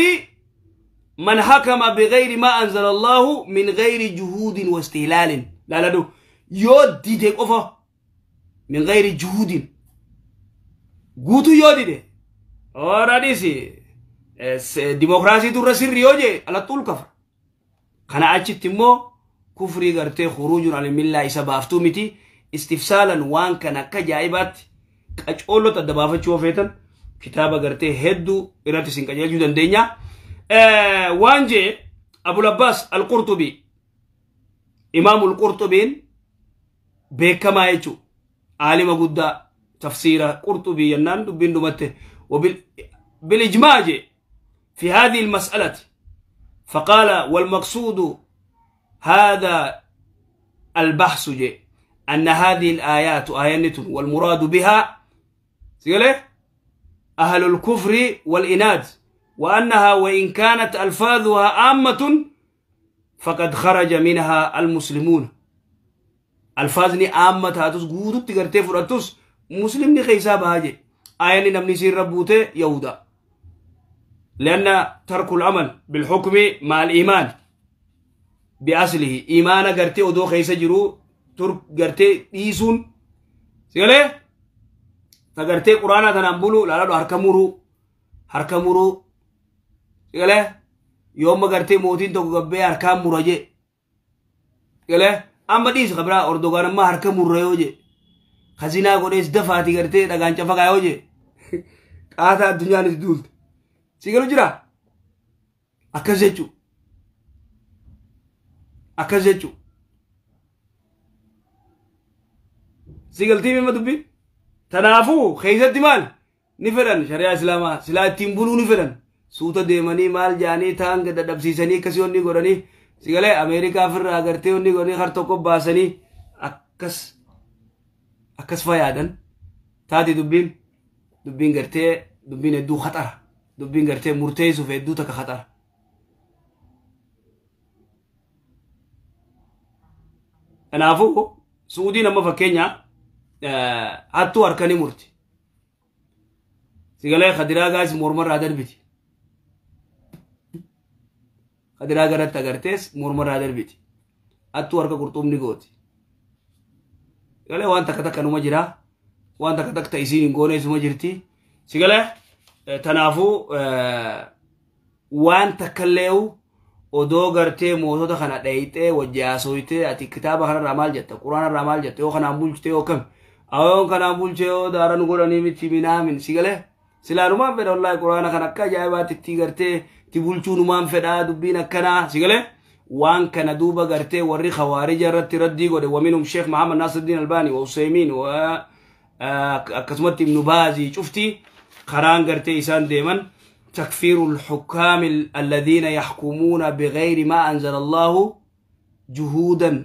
S1: من حكم بغير ما أنزل الله من غير جهود واستهلال لا لا دو يودي تيك أوفا من غير جهود قوتو يودي دي أوراديسي ديمقراطي ترسل ريوجي على طول كفر kana achitti immoo kufrii gartee khuruujun anil millaa isa baaftuu miti istifsaalan waan kana akka ajaa'ibaatti qacoolota adda baafachuu yoo feetan kitaaba gartee hedduu irratti isin qajeelchuu dandeenya. Waan jee Abul Abbaas Al-Qurtubi Imaamul Qurtubiin beekamaa jechuu aalima guddaa tafsiira Qurtubii jennaan dubbiin dhumatte bilijmaa jee fi haadhihi al-mas'alati فقال والمقصود هذا البحث جي أن هذه الآيات آيات والمراد بها أهل الكفر والإناد وأنها وإن كانت ألفاظها عامة فقد خرج منها المسلمون ألفاظني عامة هاتوس قودو تقرتي فراتوس مسلمني خيسابها جي آياني نمني سير ربوته يهودا لأن ترك العمل بالحكم مع الإيمان بأصله إيمان قرتي ودو خيسة جرو ترك قرتي إيسون سيقولي تقرتي قرآن تنبولو لا لا هركمورو هركمورو سيقولي يوم قرتي موتين تو قبي هركام مراجي سيقولي أما ديس خبرا أردوغان ما هركمور ريوجي خزينة قريس دفاتي قرتي دقانشا فقايوجي قاتا الدنيا نسدولت Sigalu jira akkas jechuu akkas jechuu sigaltii mima dubbiin tanaafuu keessatti maal ni fedhan shari'aa islaamaa silaa ittiin buluu ni fedhan suuta deemanii maal jaanii ta'an dadhabsiisanii akkasii onni godhanii sigalee Ameerikaa ofirraa agartee onni godhanii har tokko baasanii akkas akkas fayyaadan taati dubbiin dubbiin gartee dubbiin hedduu khaxara dubbiin gartee murteessuuf hedduu takka khaxara. Kanaafuu Suudiin amma fakkeenya hattuu harkanii murti. Sigalee Khadiraa gaas mormarraa darbiti. Khadiraa garatti agartees mormarraa darbiti. Hattuu harka qurxummni gooti. Sigalee waan takka takka numa jira. Waan takka takka isiin hin goone isuma jirti. Sigalee tanaafuu waan takkallee'u odoo gartee mootota kana dhayixee wajji haasoytee ati kitaaba kanarraa maal jetta quraanarraa maal jetta yoo kanaan bulchite yoo kam ayoon kanaan bulche yoo daara nu godhanii miti minaamin sigalee Silaanumaan fedha wallaahi quraana kan akka ajaa'ibaatti itti gartee itti bulchuunumaan fedhaa dubbiin akkanaa si galee waan kana duuba gartee warri khawaarija irratti raddii godhe waminhum Sheekh Muhammad Nasiruddin Albaani wa Usaymiin wa akkasumatti Ibnu Baazii cufti karaan gartee isaan deeman takfiiru lxukkaami alladhiina yaxkumuuna bigayri maa anzala Allahu juhuudan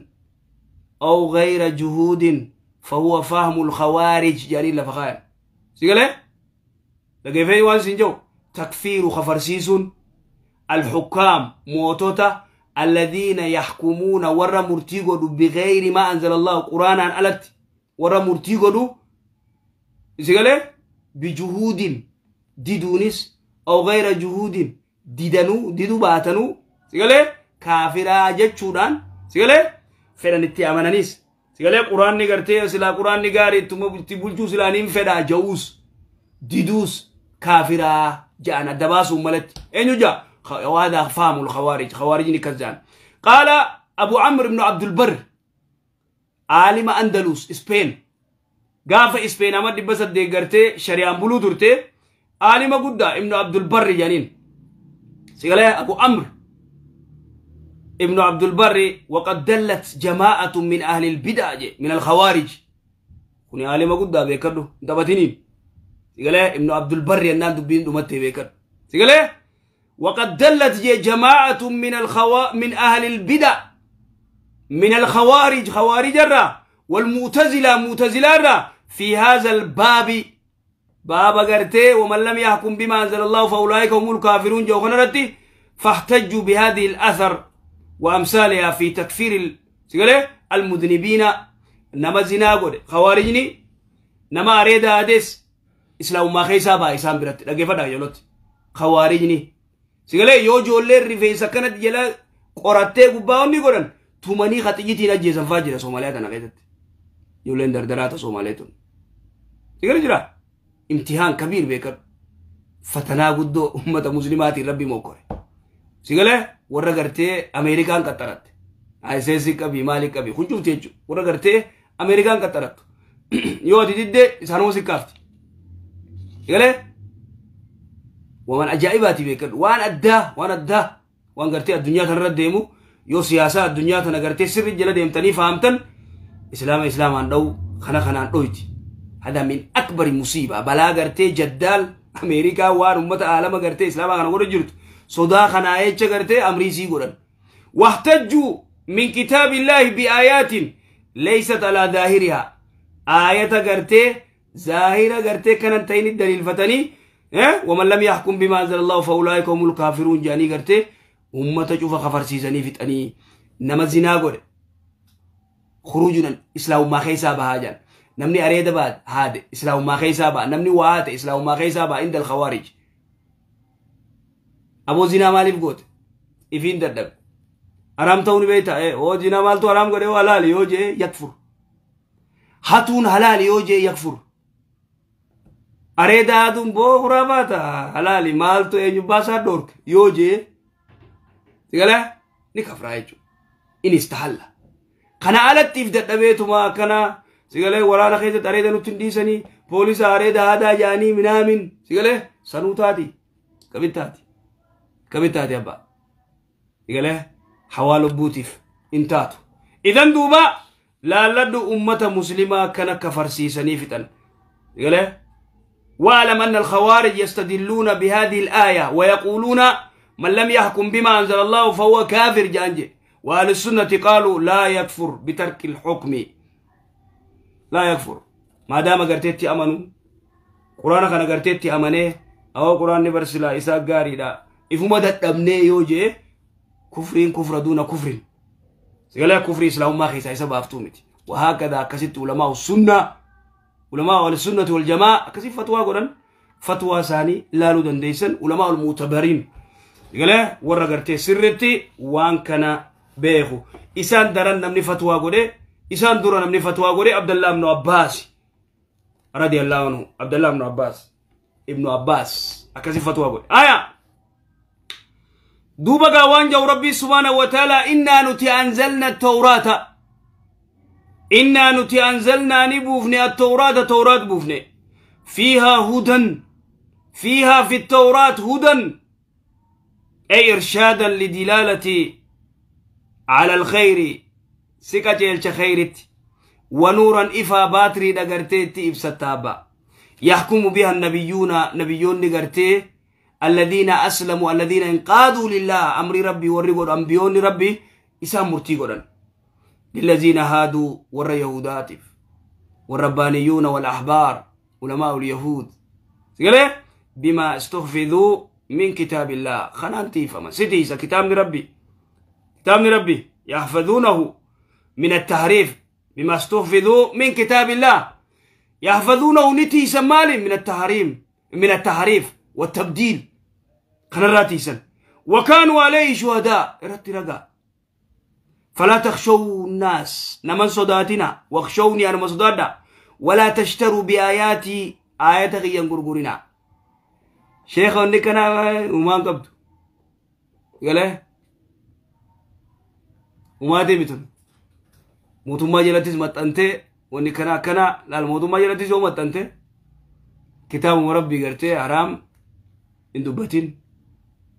S1: aw gayra juhuudin fahuwa fahmu lkhawaarij jedhanii lafa kaayan si galee dhageeffee waan sin jedhu takfiiru kafarsiisuun alxukkaam mootota alladhiina yaxkumuuna warra murtii godhu bigayri maa anzala Allahu quraanaan alatti warra murtii godhu si galee bijuhuudin diduunis aw gayra juhuudin didanuu diduu baatanuu si galee kaafiraa jechuudhaan si galee fedhan itti amananiis si galee quraanni gartee silaa quraanni gaarii itti bulchuu silaa niin fedhaa ja'uus diduus kaafiraa ja'an adda baasuun malatti eenyu ja'a وهذا فهم الخوارج خوارج كذان قال أبو عمرو بن عبد البر عالم أندلس إسبين قاف إسبين أمد بس ديغرتي شريان بلو درتي عالم قدا ابن عبد البر جانين سيقال أبو عمرو ابن عبد البر وقد دلت جماعة من أهل البدع من الخوارج كوني عالم قدا بيكردو دبتنين سيقال ابن عبد البر ينان دبين دمتي بيكرد سيقال وقد دلت جماعة من أهل البدع من الخوارج خوارج الرا والمعتزلة معتزلة الرا في هذا الباب باب قرتي ومن لم يحكم بما أنزل الله فأولئك هم الكافرون جوخنرتي فاحتجوا بهذه الأثر وأمثالها في تكفير المذنبين نما زنا قد خوارجني نما أريد هادس إسلام ما خيسا با إسلام برت لقفة يلوت خوارجني سيقولي yoo ijoolleen rifeensa kanatti jala qorattee gubbaa onni godhan tumanii haxiyyitiin ajjeesan faa jira Soomaaliyaa tana keessatti. Ijoolleen dardaraata Soomaaliyaa tun. Sigalee jira imtihaan kabiir beekadhu. Fatanaa guddoo uummata muslimaatiin rabbi mokkore. Sigalee warra gartee Ameerikaan qaxxaratte. ISIS qabii maali qabii kun cufti jechuudha. Warra gartee Ameerikaan qaxxarattu. Yoo ati diddee isaanuma si kaafti. Sigalee ومن أجائباتي بيكر وان أداه وان أداه وان قرتي الدنيا تنرد يو سياسة الدنيا تنقرتي سر الجلد يمتني فهمتن إسلام إسلام عن دو خنا خنا عن دويتي هذا من أكبر مصيبة بلا قرتي جدال أمريكا وان أمة عالم قرتي إسلام عن غور جرت صدا خنا إيش قرتي أمريسي قرن واحتجوا من كتاب الله بآيات ليست على ظاهرها آية قرتي ظاهرة قرتي كانت الدليل فتني ومن لم يحكم بما أنزل الله فأولئك هم الكافرون جاني قرتي أمة شوف خفر سيزني فتني نما زنا قول خروجنا إسلام ما خيسا بهاجان نمني أريد بعد هذا إسلام ما خيسا با نمني وعات إسلام ما خيسا با عند الخوارج أبو زنا مالي بقوت إفين دردب أرام توني بيتا إيه هو زنا مالتو أرام قريه حلال يوجي يكفر هاتون حلال يوجي يكفر أريد هاتون بو خرافاتا حلالي مالتو إنجو باسا دورك يوجي تقول نكفر هايجو إن استحل كان على تيف دبيتو ما كان سيقول ورانا خيزة أريد نتنديسني بوليس أريد هذا جاني منامن سيقول سنوتاتي كبتاتي كبتاتي أبا سيقول حوالو بوتيف انتاتو إذن دوبا لا لدو أمة مسلمة كان كفر سيسني فتن سيقول واعلم أن الخوارج يستدلون بهذه الآية ويقولون من لم يحكم بما أنزل الله فهو كافر جانجي وأهل السنة قالوا لا يكفر بترك الحكم لا يكفر ما دام قرتيتي أمنوا قرآن كان قرتيتي أمنه أو قرآن نبرسلا إساق قاري لا إفما دتمني يوجي كفرين كفر دون كفر سيقول كفر إسلام ما خيسا إسا بافتومتي وهكذا كست علماء السنة علماء السنة والجماعة كسي فتوى قرآن فتوى ثاني لا لدن ديسن علماء المعتبرين يقول ورا قرتي سرتي وان كان بيخو إسان درن نمني فتوى قرآن إسان درن نمني فتوى قرآن عبد الله بن عباس رضي الله عنه عبد الله بن عباس ابن عباس أكسي فتوى قرآن آية دوبا وان جو ربي سبحانه وتعالى إنا نتي أنزلنا التوراة إنا نتي أنزلنا نبوفني التوراة توراة بوفني فيها هدى فيها في التوراة هدى أي إرشادا لدلالة على الخير سكتيل خيرت ونورا إفا باتري دقرتي إفستابا يحكم بها النبيون نبيون نقرتي الذين أسلموا الذين انقادوا لله أمر ربي ورقوا أنبيون ربي إسام مرتي قدن للذين هادوا ور يهوداتف والربانيون والأحبار علماء اليهود بما استحفظوا من كتاب الله خنانتي فما ستيسا كتاب ربي كتاب ربي يحفظونه من التحريف بما استحفظوا من كتاب الله يحفظونه نتيسا مال من التحريم من التحريف والتبديل خنراتيسا وكانوا عليه شهداء رترقا فلا تخشوا الناس نمن صداتنا واخشوني أنا مصدادا ولا تشتروا بآياتي آيات غيان غرغرنا شيخ ونكنا وما قبض قال وما ديمتن موتوما جلتيس متانتي ونكنا كنا لا الموتوما جلتيس يوم متانتي كتاب مربي قرتي حرام اندوبتين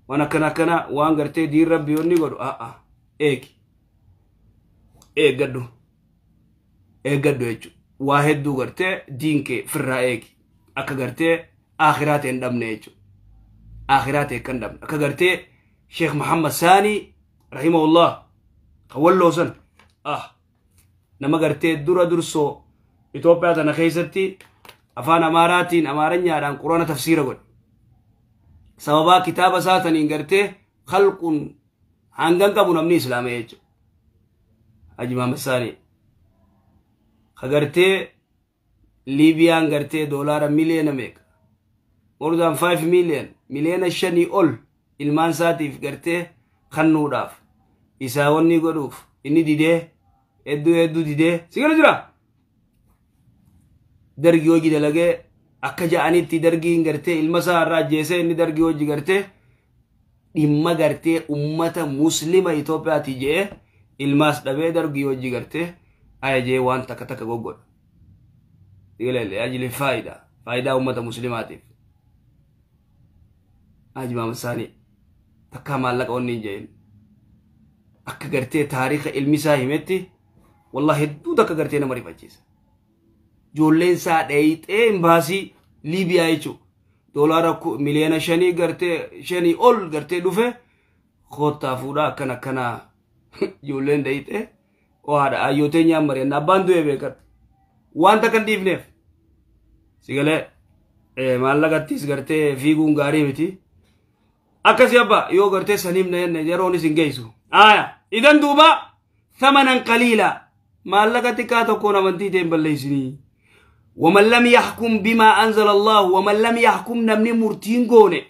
S1: وانا كنا كنا وان قرتي دير ربي وني قدو ايك eeggadhu eeggadhu jechuudha waa hedduu gartee diin kee firraa eegi akka gartee akhiraa ta'e hin dhabne jechuudha akhiraa ta'e kan dhabne akka gartee Sheekh Muhammad Saanii rahimahullah kan walloosan nama gartee dura dursoo Itoophiyaa tana keessatti afaan Amaaraatiin Amaaranyaadhaan Quraana tafsiira godhe sababaa kitaaba isaa taniin gartee khalquun hangan qabu namni islaamee jechuudha. Haji Muhammad Sani kagartee Liibiyaan gartee doolaara miliyoona meeqa more than 5 million miliyoona 5 ol ilmaan isaatiif gartee kennuudhaaf isaa wanni godhuuf inni didee hedduu hedduu didee si gala jira dargii hojii dalagee akka ja'anitti dargiin gartee ilma isaa irraa ajjeesee inni dargii hojii gartee dhimma gartee ummata muslima Itoophiyaati je'ee ilmaas dhabee dargii hojii gartee ayajee waan takka takka goggodha. Ilaali ajili faayidaa faayidaa ummata muslimaatiif. Haji Muhammad Saanii takka maallaqa onni hin jedhin akka gartee taariika ilmi isaa himetti wallahi hedduu takka gartee nama rifachiisa. Ijoolleen isaa dheeyxee imbaasii Liibiyaa jechuudha. Doolaara miliyoona 5 gartee 5 ol gartee dhufe koottaa fuudhaa akkana akkanaa. Ijoolleen dheeyxee waadha ayyootee nyaan mari'anna abbaan du'ee beekan waan takka hin dhiifneef si galee maallaqattis gartee fiiguun gaarii miti akkasii abbaa yoo gartee saniif na jenne yeroonis hin geessu aya idan duuba thamanan qaliila maallaqa xiqqaa tokkoon amantii ta'e hin balleessinii ومن لم يحكم بما أنزل الله ومن لم يحكم نمني مرتين قونه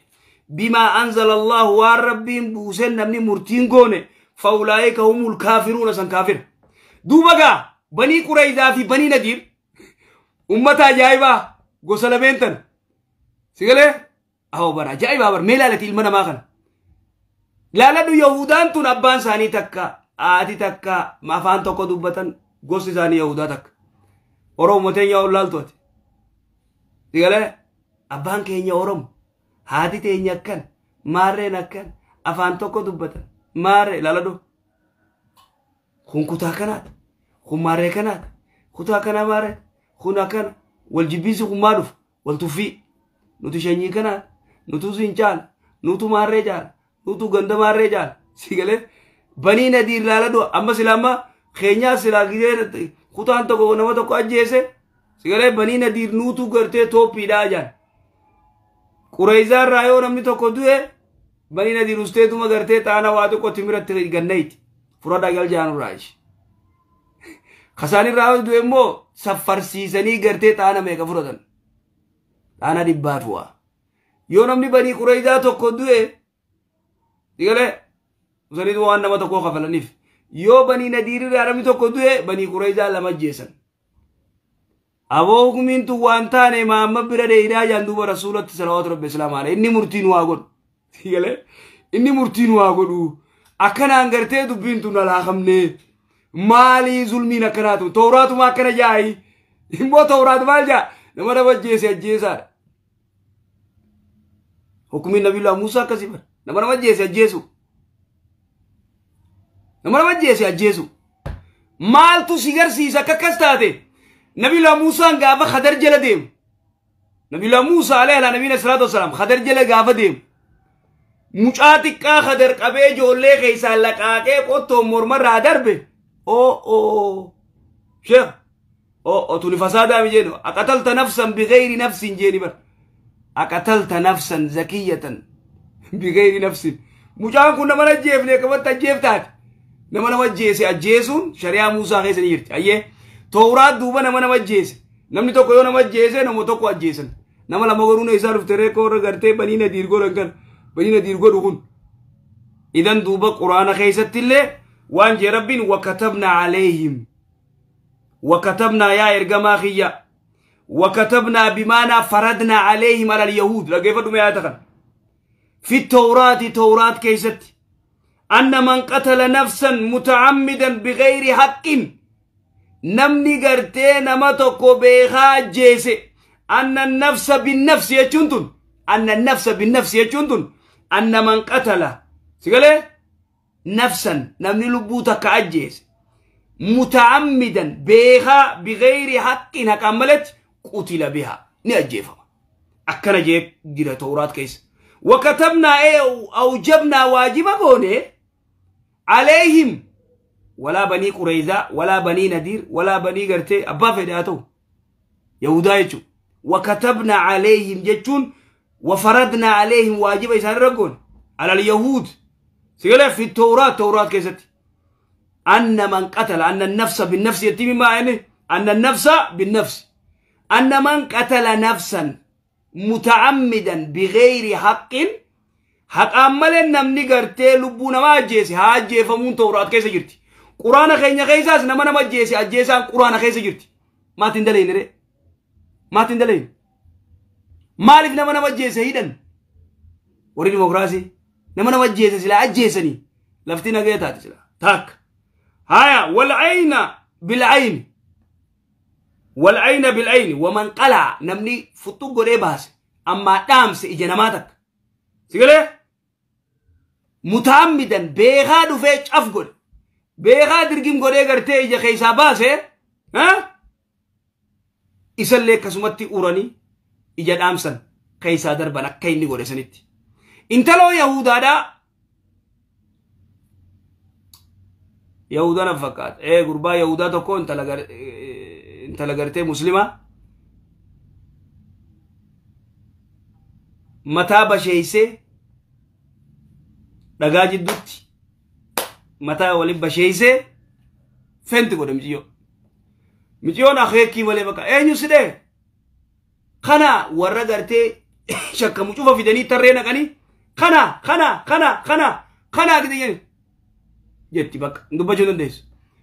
S1: بما أنزل الله والربين بوسن نمني مرتين قونه فأولئك هم الكافرون سن كافر دوبا بني قريظة في بني نذير أمتا جايبة غسلمين سيقول أهو برا جايبة بر ميلالتي المنا ما خن لا لا يهودان تون أبان ساني تكا آتي تكا ما فان تكو دوبتن غسل ساني يهودا تك أوروم متين يا أولاد توت سيقول أبان كينيا أوروم هاتي تينيا كان مارين كان أفان تكو دوبتن maare ilaaladhu kun kutaa kanaati kun maaree kanaati kutaa kana maaree kun akkana wal jibbiinsi kun maa dhufu wal tuffii nuti shanyii kanaati nutu siin caala nutu maarree caala nutu ganda maarree caala si galee banii nadiir ilaaladhu amma sila amma keenyaa silaa gidee kutaan tokko nama tokko ajjeese si galee banii nadiir nutu gartee tooppiidhaa jaan Qurayzaa irraa yoo namni tokko du'e banii nadiir usteetuma gartee xaana waa xiqqoo timiratti gannayti fudhadhaa gal jaanurraa ishi. Kasaanirraa du'e immoo saffarsiisanii gartee xaana meeqa fudhatan xaana dhibbaatu waa. Yoo namni banii Qurayzaa tokko du'e digalee usaniitu waan nama tokkoo kafalaniif yoo banii nadiirirraa namni tokko du'e banii Qurayzaa lama ajjeesan. Aboo hukumiin tun waan taane maamma bira dheeraa jaan duuba rasuulatti salawaatu rabbi islaam alayhi inni murtiin waa godhu. Digalee inni murtiin waa godhu akkanaan gartee dubbiin tun alaakamne maalii zulmiin akkanaatu tawraatuma akkana jaayi immoo tawraat maal jaa nama nama ajjeese ajjeesaadha. Hukumiin Nabiyyullaa Muusaa akkasii bara. Nama nama ajjeese ajjeesu. Nama nama ajjeese ajjeesu. Maaltu si garsiisa akka akkas taate? Nabiyyullaa Muusaan gaafa Khadar jala deemu. Nabiyyullaa Muusaa alayhi nabiyina salaatu wassalaam Khadar jala gaafa deemu. Mucaa xiqqaa Khadar qabee ijoollee keessaa laqaaqee qottoon mormarraa darbe. Oo sheekh oo tuni fasaadaa mi jeenu aqatalta nafsan bighayri nafsin jeeni bar. Aqatalta nafsan zakiyatan bighayri nafsin. Mucaan kun nama ajjeefne qabatti ajjeeftaati. Nama nama ajjeese ajjeesuun shari'aa Muusaa keessa ni jirti. Ayyee Tooraat duuba nama nama ajjeese. Namni tokko yoo nama ajjeese nama tokko ajjeesan. Nama lama godhuun isaa dhufte reekoo irra gartee banii nadiir godhan kana. Banii nadiir godhu kun. Idan duuba quraana keessatti illee waan jee Rabbiin wakatabna alayhim. Wakatabnaa yaa ergamaa kiyya. Wakatabnaa bimaanaa faradnaa alayhim alal yahuud. Dhaggeeffadhu mee aayata kana. Fi tooraati tooraat keessatti. أن من قتل نفسا متعمدا بغير حق نمني غرتي نما توكو بيخا جيسي أن النفس بالنفس يجندن أن النفس بالنفس يجندن أن من قتل سيقول نفسا نمني لبوتك أجيس متعمدا بيخا بغير حق هكملت قتل بها نأجيفها أكنا جيب جرى تورات كيس وكتبنا إيه أوجبنا واجب قوني عليهم ولا بني قريظة ولا بني نذير ولا بني قرتي أبا فداتو يهودا يجو وكتبنا عليهم جتون وفرضنا عليهم واجب إسان رقون على اليهود سيقول في التوراة توراة كيست أن من قتل أن النفس بالنفس يتم ما يعني أن النفس بالنفس أن من قتل نفسا متعمدا بغير حق حق أمال نمني قرتي لبونا ما أجيسي ها أجيفمون توراة كيسة جرتي قرآن خينيا كيساس نما نما أجيسي أجيسان قرآن خيسة جرتي ما تندلين ري ما تندلين مالف نما نما أجيسي هيدن وري ديمقراسي نما نما أجيسي سلا أجيسني لفتنا قيتاتي سلا تاك هايا والعين بالعين والعين بالعين ومن قلع نمني فتوق قري باس أما دامس إجناماتك سيقولي متعمدا بيغا دفج أفقل بيغا درجم قري قرتي إجا خيسا باسه ها إسالي كسمتي أوراني إجا دامسا خيسا دربنا كيني قري سنتي انتلو يهودا دا يهودا نفقات ايه قربا يهودا تكو intala gartee muslima mataa basheeysee dhagaa jidduutti mataa waliin basheeysee fenti godhe miciyyoo. Miciyyoon akeekii malee bakka eenyu si dhee kana warra gartee shakkamu cufa fidanii tarree naqanii kana kana kana kana kana gidee jetti bakka dubbachuu dandeessu.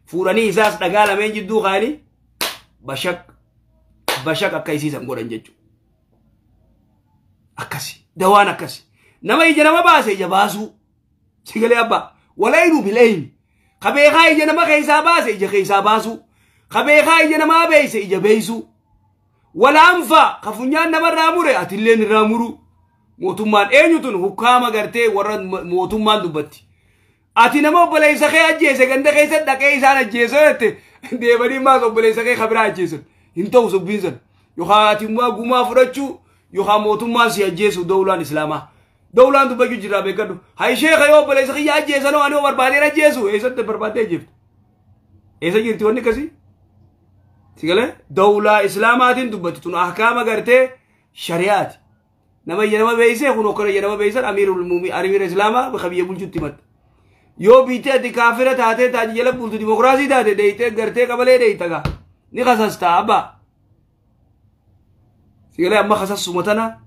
S1: Fuudhanii isaas dhagaa lameen jidduu kaa'anii bashak bashak akka isiisan godhan jechuudha. Akkasi dawaan akkasi nama ija nama baase ija baasuu sigalee abbaa walaynu bilayni kabeekaa ija nama keessaa baase ija keessaa baasuu kabeekaa ija namaa beeyse ija beeysuu walaanfaa ka funyaan namarraa mure atilleen irraa muru mootummaan eenyutun hukkaama gartee warra mootummaan dubbatti. Ati nama obboleessa kee ajjeese ganda keessa dhaqee isaan ajjeese jette deebanii maas obboleessa kee kabiraa ajjeesan hin ta'u subbiin san yookaan ati immoo gumaa fudhachuu yookaan mootummaan si ajjeesu dawlaan islaamaa dawlaan dubbachuu jira beekadhu hay sheekha yoo obboleessa kiyya ajjeesan oo ani barbaadeen ajjeesu eessatti barbaadee ajjeeftu eessa jirti wanni akkasii sigalee dawlaa islaamaatiin dubbatti tun ahkaama gartee shari'aati nama ija nama beeysee kun okkana ija nama beeysan amiirul muumii amiira islaamaa bakka biyya bulchutti himatta. Yoo biitee ati kaafira taatee taajii jala bultu dimokiraasii taate deeyitee gartee qabalee deeyita gaa ni kasastaa abbaa. Sigalee amma kasassuma tana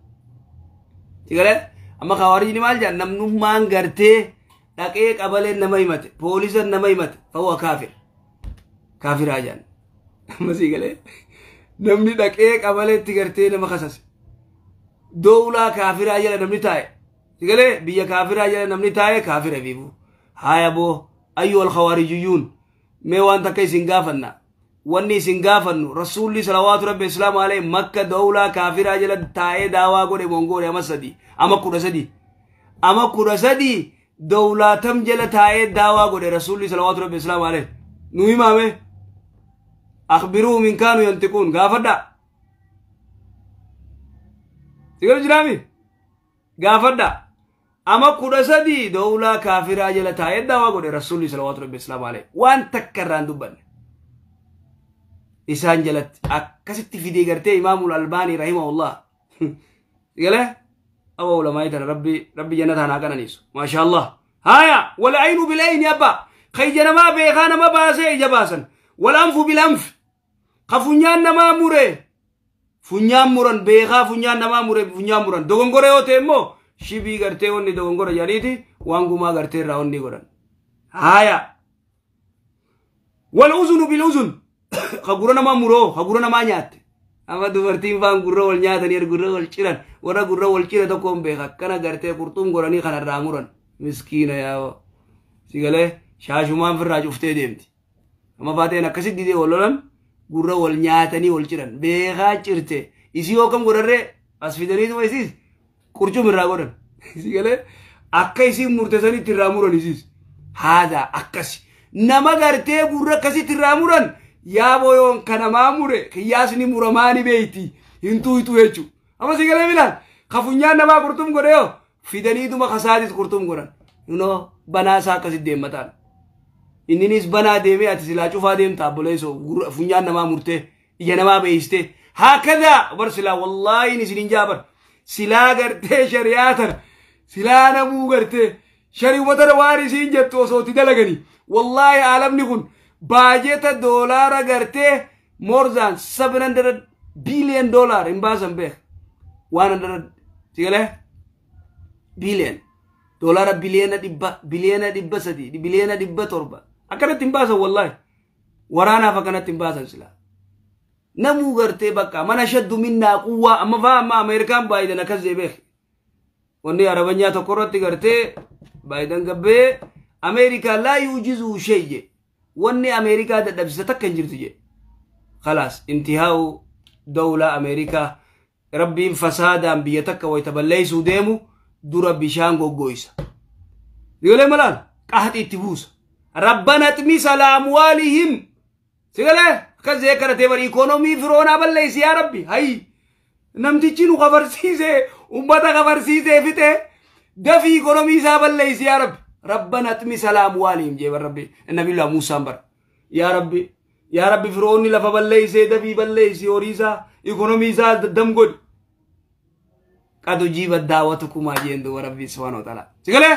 S1: sigalee amma kawaarijni maal jedhan namnummaan gartee dhaqee qabalee nama himate poolisa nama himate fawwa kaafir kaafiraa jedhan amma sigalee namni dhaqee qabaleetti gartee nama kasase dowlaa kaafiraa jala namni taa'e sigalee biyya kaafiraa jala namni taa'e kaafira fiifu. Haya boo ayyuhal khawaarijiyuun mee waan takka isin gaafanna Wanni isin gaafannu rasuulli salawaatu rabbi islaamu alayhi makka dawlaa kaafiraa jala taa'ee daawaa godhe mongoole ama 3 ama 13 ama 13 dawlaa tam jala taa'ee daawaa godhe rasuulli salawaatu rabbi islaamu alayhi nu himaame akhbiruu min kaanu yantiquun gaafadha sigalu jiraami gaafadha ama 13 dawlaa kaafiraa jala taa'ee daawaa godhe rasuulli salawaatu rabbi islaamu alayhi waan takka irraan dubbanne isaan jalatti akkasitti fidee gartee imaamul albaanii rahimahullah galee awa ulamaa tana rabbi rabbi jannata haa qananiisu maashaallah haya wal aynu bil ayni abba khayja namaa beekaa nama baasee ija baasan wal anfu bil anf ka funyaan namaa mure funyaan muran beekaa funyaan namaa mure funyaan muran dogongora yoo ta'e immoo shibii gartee wanni dogongora jedhaniiti waan gumaa gartee irraa wanni godhan haya wal uzunu bil uzun ka gurra namaa muroo ka gurra namaa nyaatte amma dubartiin faan gurra wal nyaatanii gurra wal ciran warra gurra wal cire tokkoon beeka akkana gartee qurxuum godhanii kanarraa muran miskiina yaa'oo si galee shaashumaan firraa cuftee deemti amma faateen akkasitti didee wal lolan gurra wal nyaatanii wal ciran beekaa cirte isii yoo kam godharree as fidaniituma isiis qurcum irraa godhan si galee akka isiin murte sanitti irraa muran isiis haadha akkasi nama gartee gurra akkasitti irraa muran yaaboo yoon kanamaa mure qiyyaasni muramaani beeyti hin tuutu jechu amma si galee milaan ka funyaan namaa qurxum godhe yoo fidaniituma kasaatis qurxum godhan no banaa isaa akkasitti deemmataan inninis banaa deemee ati silaa cufaa deemta abboleessoo funyaan namaa murtee ija namaa beeystee haakadaa bar silaa wallaahi isin hin jaabar silaa gartee shari'aa tana silaa namuu gartee shari'uma tana waan isiin jettu osoo itti dalaganii wallaahi aalamni kun baajeta doolaara gartee more than 700 billion dollar hin baasan beek 100 sigalee billion doolaara biliyoona 100 biliyoona 300 biliyoona 700 akkanatti hin baasan wallaahi waraanaaf akkanatti hin baasan silaa namuu gartee bakka mana shaddu minnaa quwwaa amma faa amma Ameerikaan Baayidan akkas jee beek wanni arabanyaa tokko irratti gartee Baayidan gabbee Ameerikaa laa yuujizuu shay je wanni Ameerikaa dadhabsisa takka hin jirtu je khalaas intihaa'u dawlaa Ameerikaa rabbiin fasaadaan biyya takka wayita balleeysuu deemu dura bishaan goggoysa Sigalee malaal qaxi itti buusa rabbana xmis alaa amwaalihim sigalee akkas jee kadhatee bari ikoonomii firoonaa balleeysi yaa rabbi hayi namtichi nu kafarsiisee ummata kafarsiisee fixe dafii ikoonomii isaa balleeysi yaa rabbi rabbana xmis alaa amwaalihim jee bar rabbi nabiyullah Muusaan bar yaa rabbi yaa rabbi firoonni lafa balleeysee dafii balleeysi horii isaa ikoonomii isaa daddam godhi qad ujiibat daawwatukumaa jeen duuba rabbi subhaanahu wa ta'ala sigalee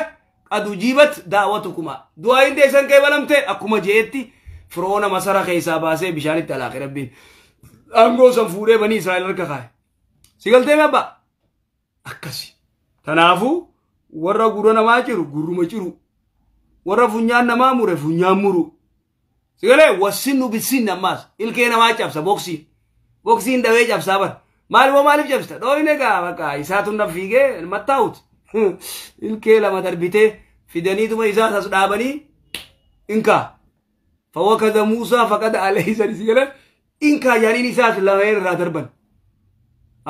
S1: qad ujiibat daawwatukumaa du'aayin teessan qeebalamte akkuma jeetti firoona masara keessaa baasee bishaanitti alaaqe rabbiin aangoo san fuudhee banii Israa'el harka kaa'e sigaltee abbaa akkasi tanaafuu warra gurra namaa ciru gurruma ciru warra funyaan namaa mure funyaan muru sigalee wassinnu bisinni ammaas ilkee namaa cabsa boksiin boksiin dawee cabsaa bar maal boo maaliif cabsita dhooyne gaa bakka isaatu na fiigee mattaa'uti ilkee lama darbitee fidaniituma isaas as dhaabanii inkaa fawwakaza Muusaa faqada alayhi sani sigalee inkaa jaaniin isaas lameen irraa darban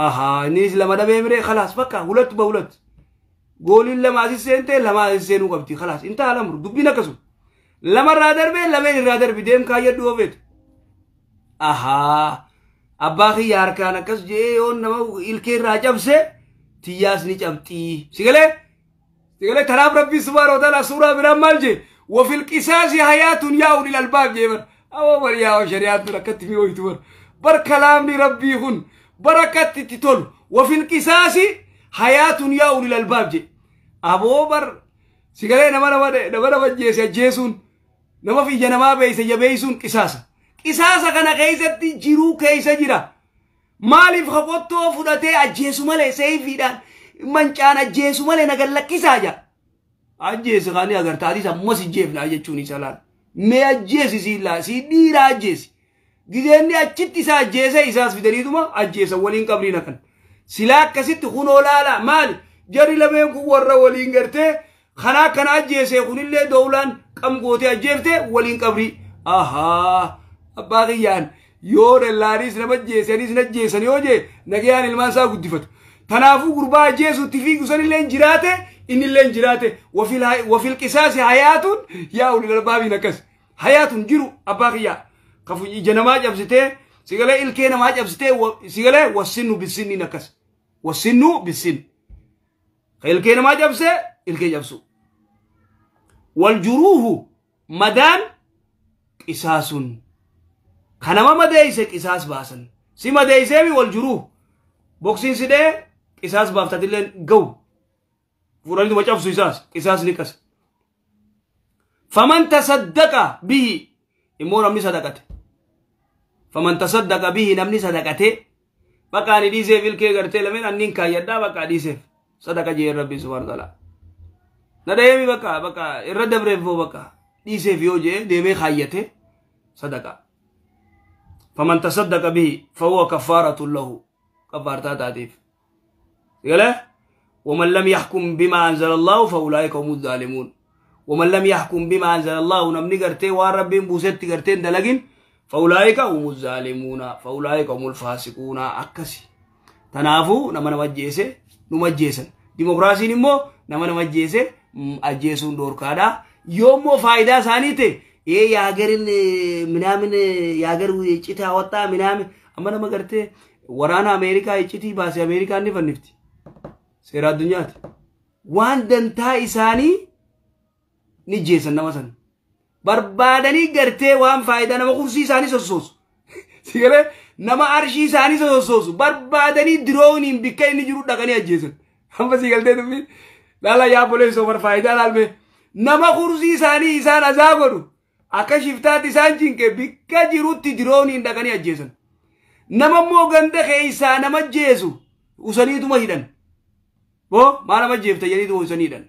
S1: ahaa innis lama dhabee miree khalaas bakka hulat ba hulat gooliin lama asis seentee lama asis seenuu qabdi khalaas intaa lamru dubbiin akkasuma lama irraa darbee lameen irraa darbi deem kaayyadhu ofeetu ahaa abbaa kiyya harkaan akkas jee yoo nama ilkee irraa cabse tiyyaas ni cabxii sigalee sigalee tanaaf rabbii subhaanahu wa ta'ala suuraa biraan maal jee وفي القصاص حياة يا أولي الألباب جيبر أو بر يا شريعة ركت في ويتور بر كلام ربي هن بركة تتول وفي القصاص حياة يا أولي الألباب جي أبو بر سيغالي نما نما نما نما جيس جيسون نما في جنما بيس جبيسون قصاص قصاص كان كيسة جيرو كيسة جرا مالف خبطو فدته أجيسو مالي سيفيدان منچان أجيسو مالي نقل لك كساجا ajjeese kaanii agartaatis ammas ijjeefna jechuun isa laal mee ajjeesi sii laa sii dhiira ajjeesi gizeenni achitti isa ajjeese isaas fidaniituma ajjeesa waliin qabriin akkan silaa akkasitti kunoo laala maali jarri lameen kun warra waliin gartee kanaa kana ajjeese kunillee dowlaan qam gootee ajjeefte waliin qabrii ahaa Abbaa kiyyaan yoo dallaanis nama jeessanis na jeessan yoo jee nagayaan ilmaan isaa guddifatu. Tanaafuu gurbaa ajjeesuutti fiigu sanillee jiraate innillee jiraate wafil qisaasi hayaatun yaa ulil albaabiin akkas hayaatun jiru abbaa kiyyaa kafu ija namaa cabsitee sigalee ilkee namaa cabsitee sigalee wassinnu bisinniin akkas wassinnu bisin ka ilkee namaa cabsee ilkee cabsu wal juruuhu madaan qisaasun kanama madeeyse qisaas baasan si madeeyseemi wal juruuhu boksiin sidhee qisaas baaftatillee gahu fuudhaniituma cabsu isaas qisaas ni qasa. Faman tasaddaqa bihi immoo namni sadaqate. Faman tasaddaqa bihi namni sadaqate bakka ani dhiiseef ilkee gartee lameen anniin kaayyadhaa bakka dhiiseef sadaqa jee Rabbi subhaanahu wa ta'ala. Na dhayeemi bakka bakka irra dabreeffoo bakka dhiiseef yoo jee deemee kaayyate sadaqa. Faman tasaddaqa bihi fahuwa kaffaaratun lahu kaffaartaa taatiif. Galee? ومن لم يحكم بما أنزل الله فأولئك هم الظالمون. ومن لم يحكم بما أنزل الله نمني قرتي وان بوست قرتين دلقين فأولئك هم الظالمون فأولئك هم الفاسقون. أكسي تنافو نما نمجيسي نمجيسن ديمقراسي نمو نما نمجيسي أجيسون دور كادا يومو فايدة سانيتي إيه ياغرين منامن ياغر ويجيتا وطا منامن أما نما قرتي ورانا أمريكا يجيتي باسي أمريكا نفنفتي seera addunyaati. Waan dantaa isaanii ni jeessan nama sana. Barbaadanii gartee waan faayidaa nama kursii isaanii sossoosu. Sigalee nama arshii isaanii sossoosu. Barbaadanii dirooniin bikka inni jiru dhaqanii ajjeesan. Amma sigaltee dubbiin laala yaa boleessoo bar faayidaa laalme. Nama kursii isaanii isaan azaa godhu akka shiftaatti isaan cinqe bikka jirutti dirooniin dhaqanii ajjeesan. Nama immoo ganda keessaa nama jeesu usaniituma hidhan. Bo maal nama jeefta jedhaniitu usaniidhan.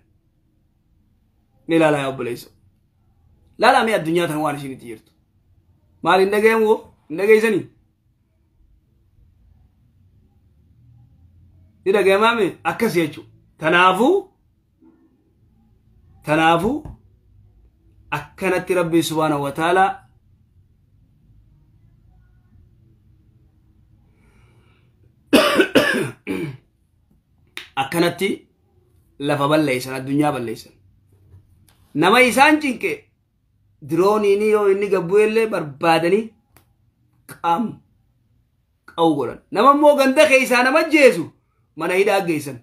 S1: Ni laala yaa obboleessa. Laala mee addunyaa tan waan isinitti jirtu. Maal hin dhagayamu hoo? Hin dhagaysanii? Ni dhagayamaa mee? Akkas jechuudha. Tanaafuu akkanatti Rabbi subhaanahu wa ta'aalaa akkanatti lafa balleessan addunyaa balleessan. Nama isaan cinqe dirooniin yoo inni gabbu'ellee barbaadanii qaam qabu godhan. Nama immoo ganda keessaa nama jeesu mana hidhaa geessan.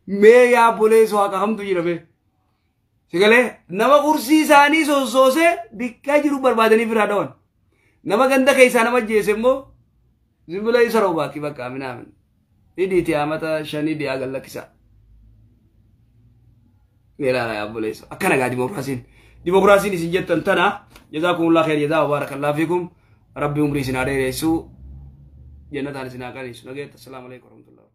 S1: Mee yaa boleessoo haqa hamtu jira mee. Sigalee nama kursii isaanii sossoosee bikka jiru barbaadanii biraa dhawan. Nama ganda keessaa nama jeese immoo zimbila isa roobaaki bakka minaamin. Hidhiiti amata shanii dhiyaa gallakkisa. Meelaadha yaa obboleessa. Akkana gaa dimokiraasiin. Dimokiraasiin isin jettan tana jazaakumullah khair jazaa wa barakallahu fiikum. Rabbi umrii isin haa dheeressu. Jannataan isin haa qaniisu. Nageetta. Assalaamu alaikum warahmatullahi.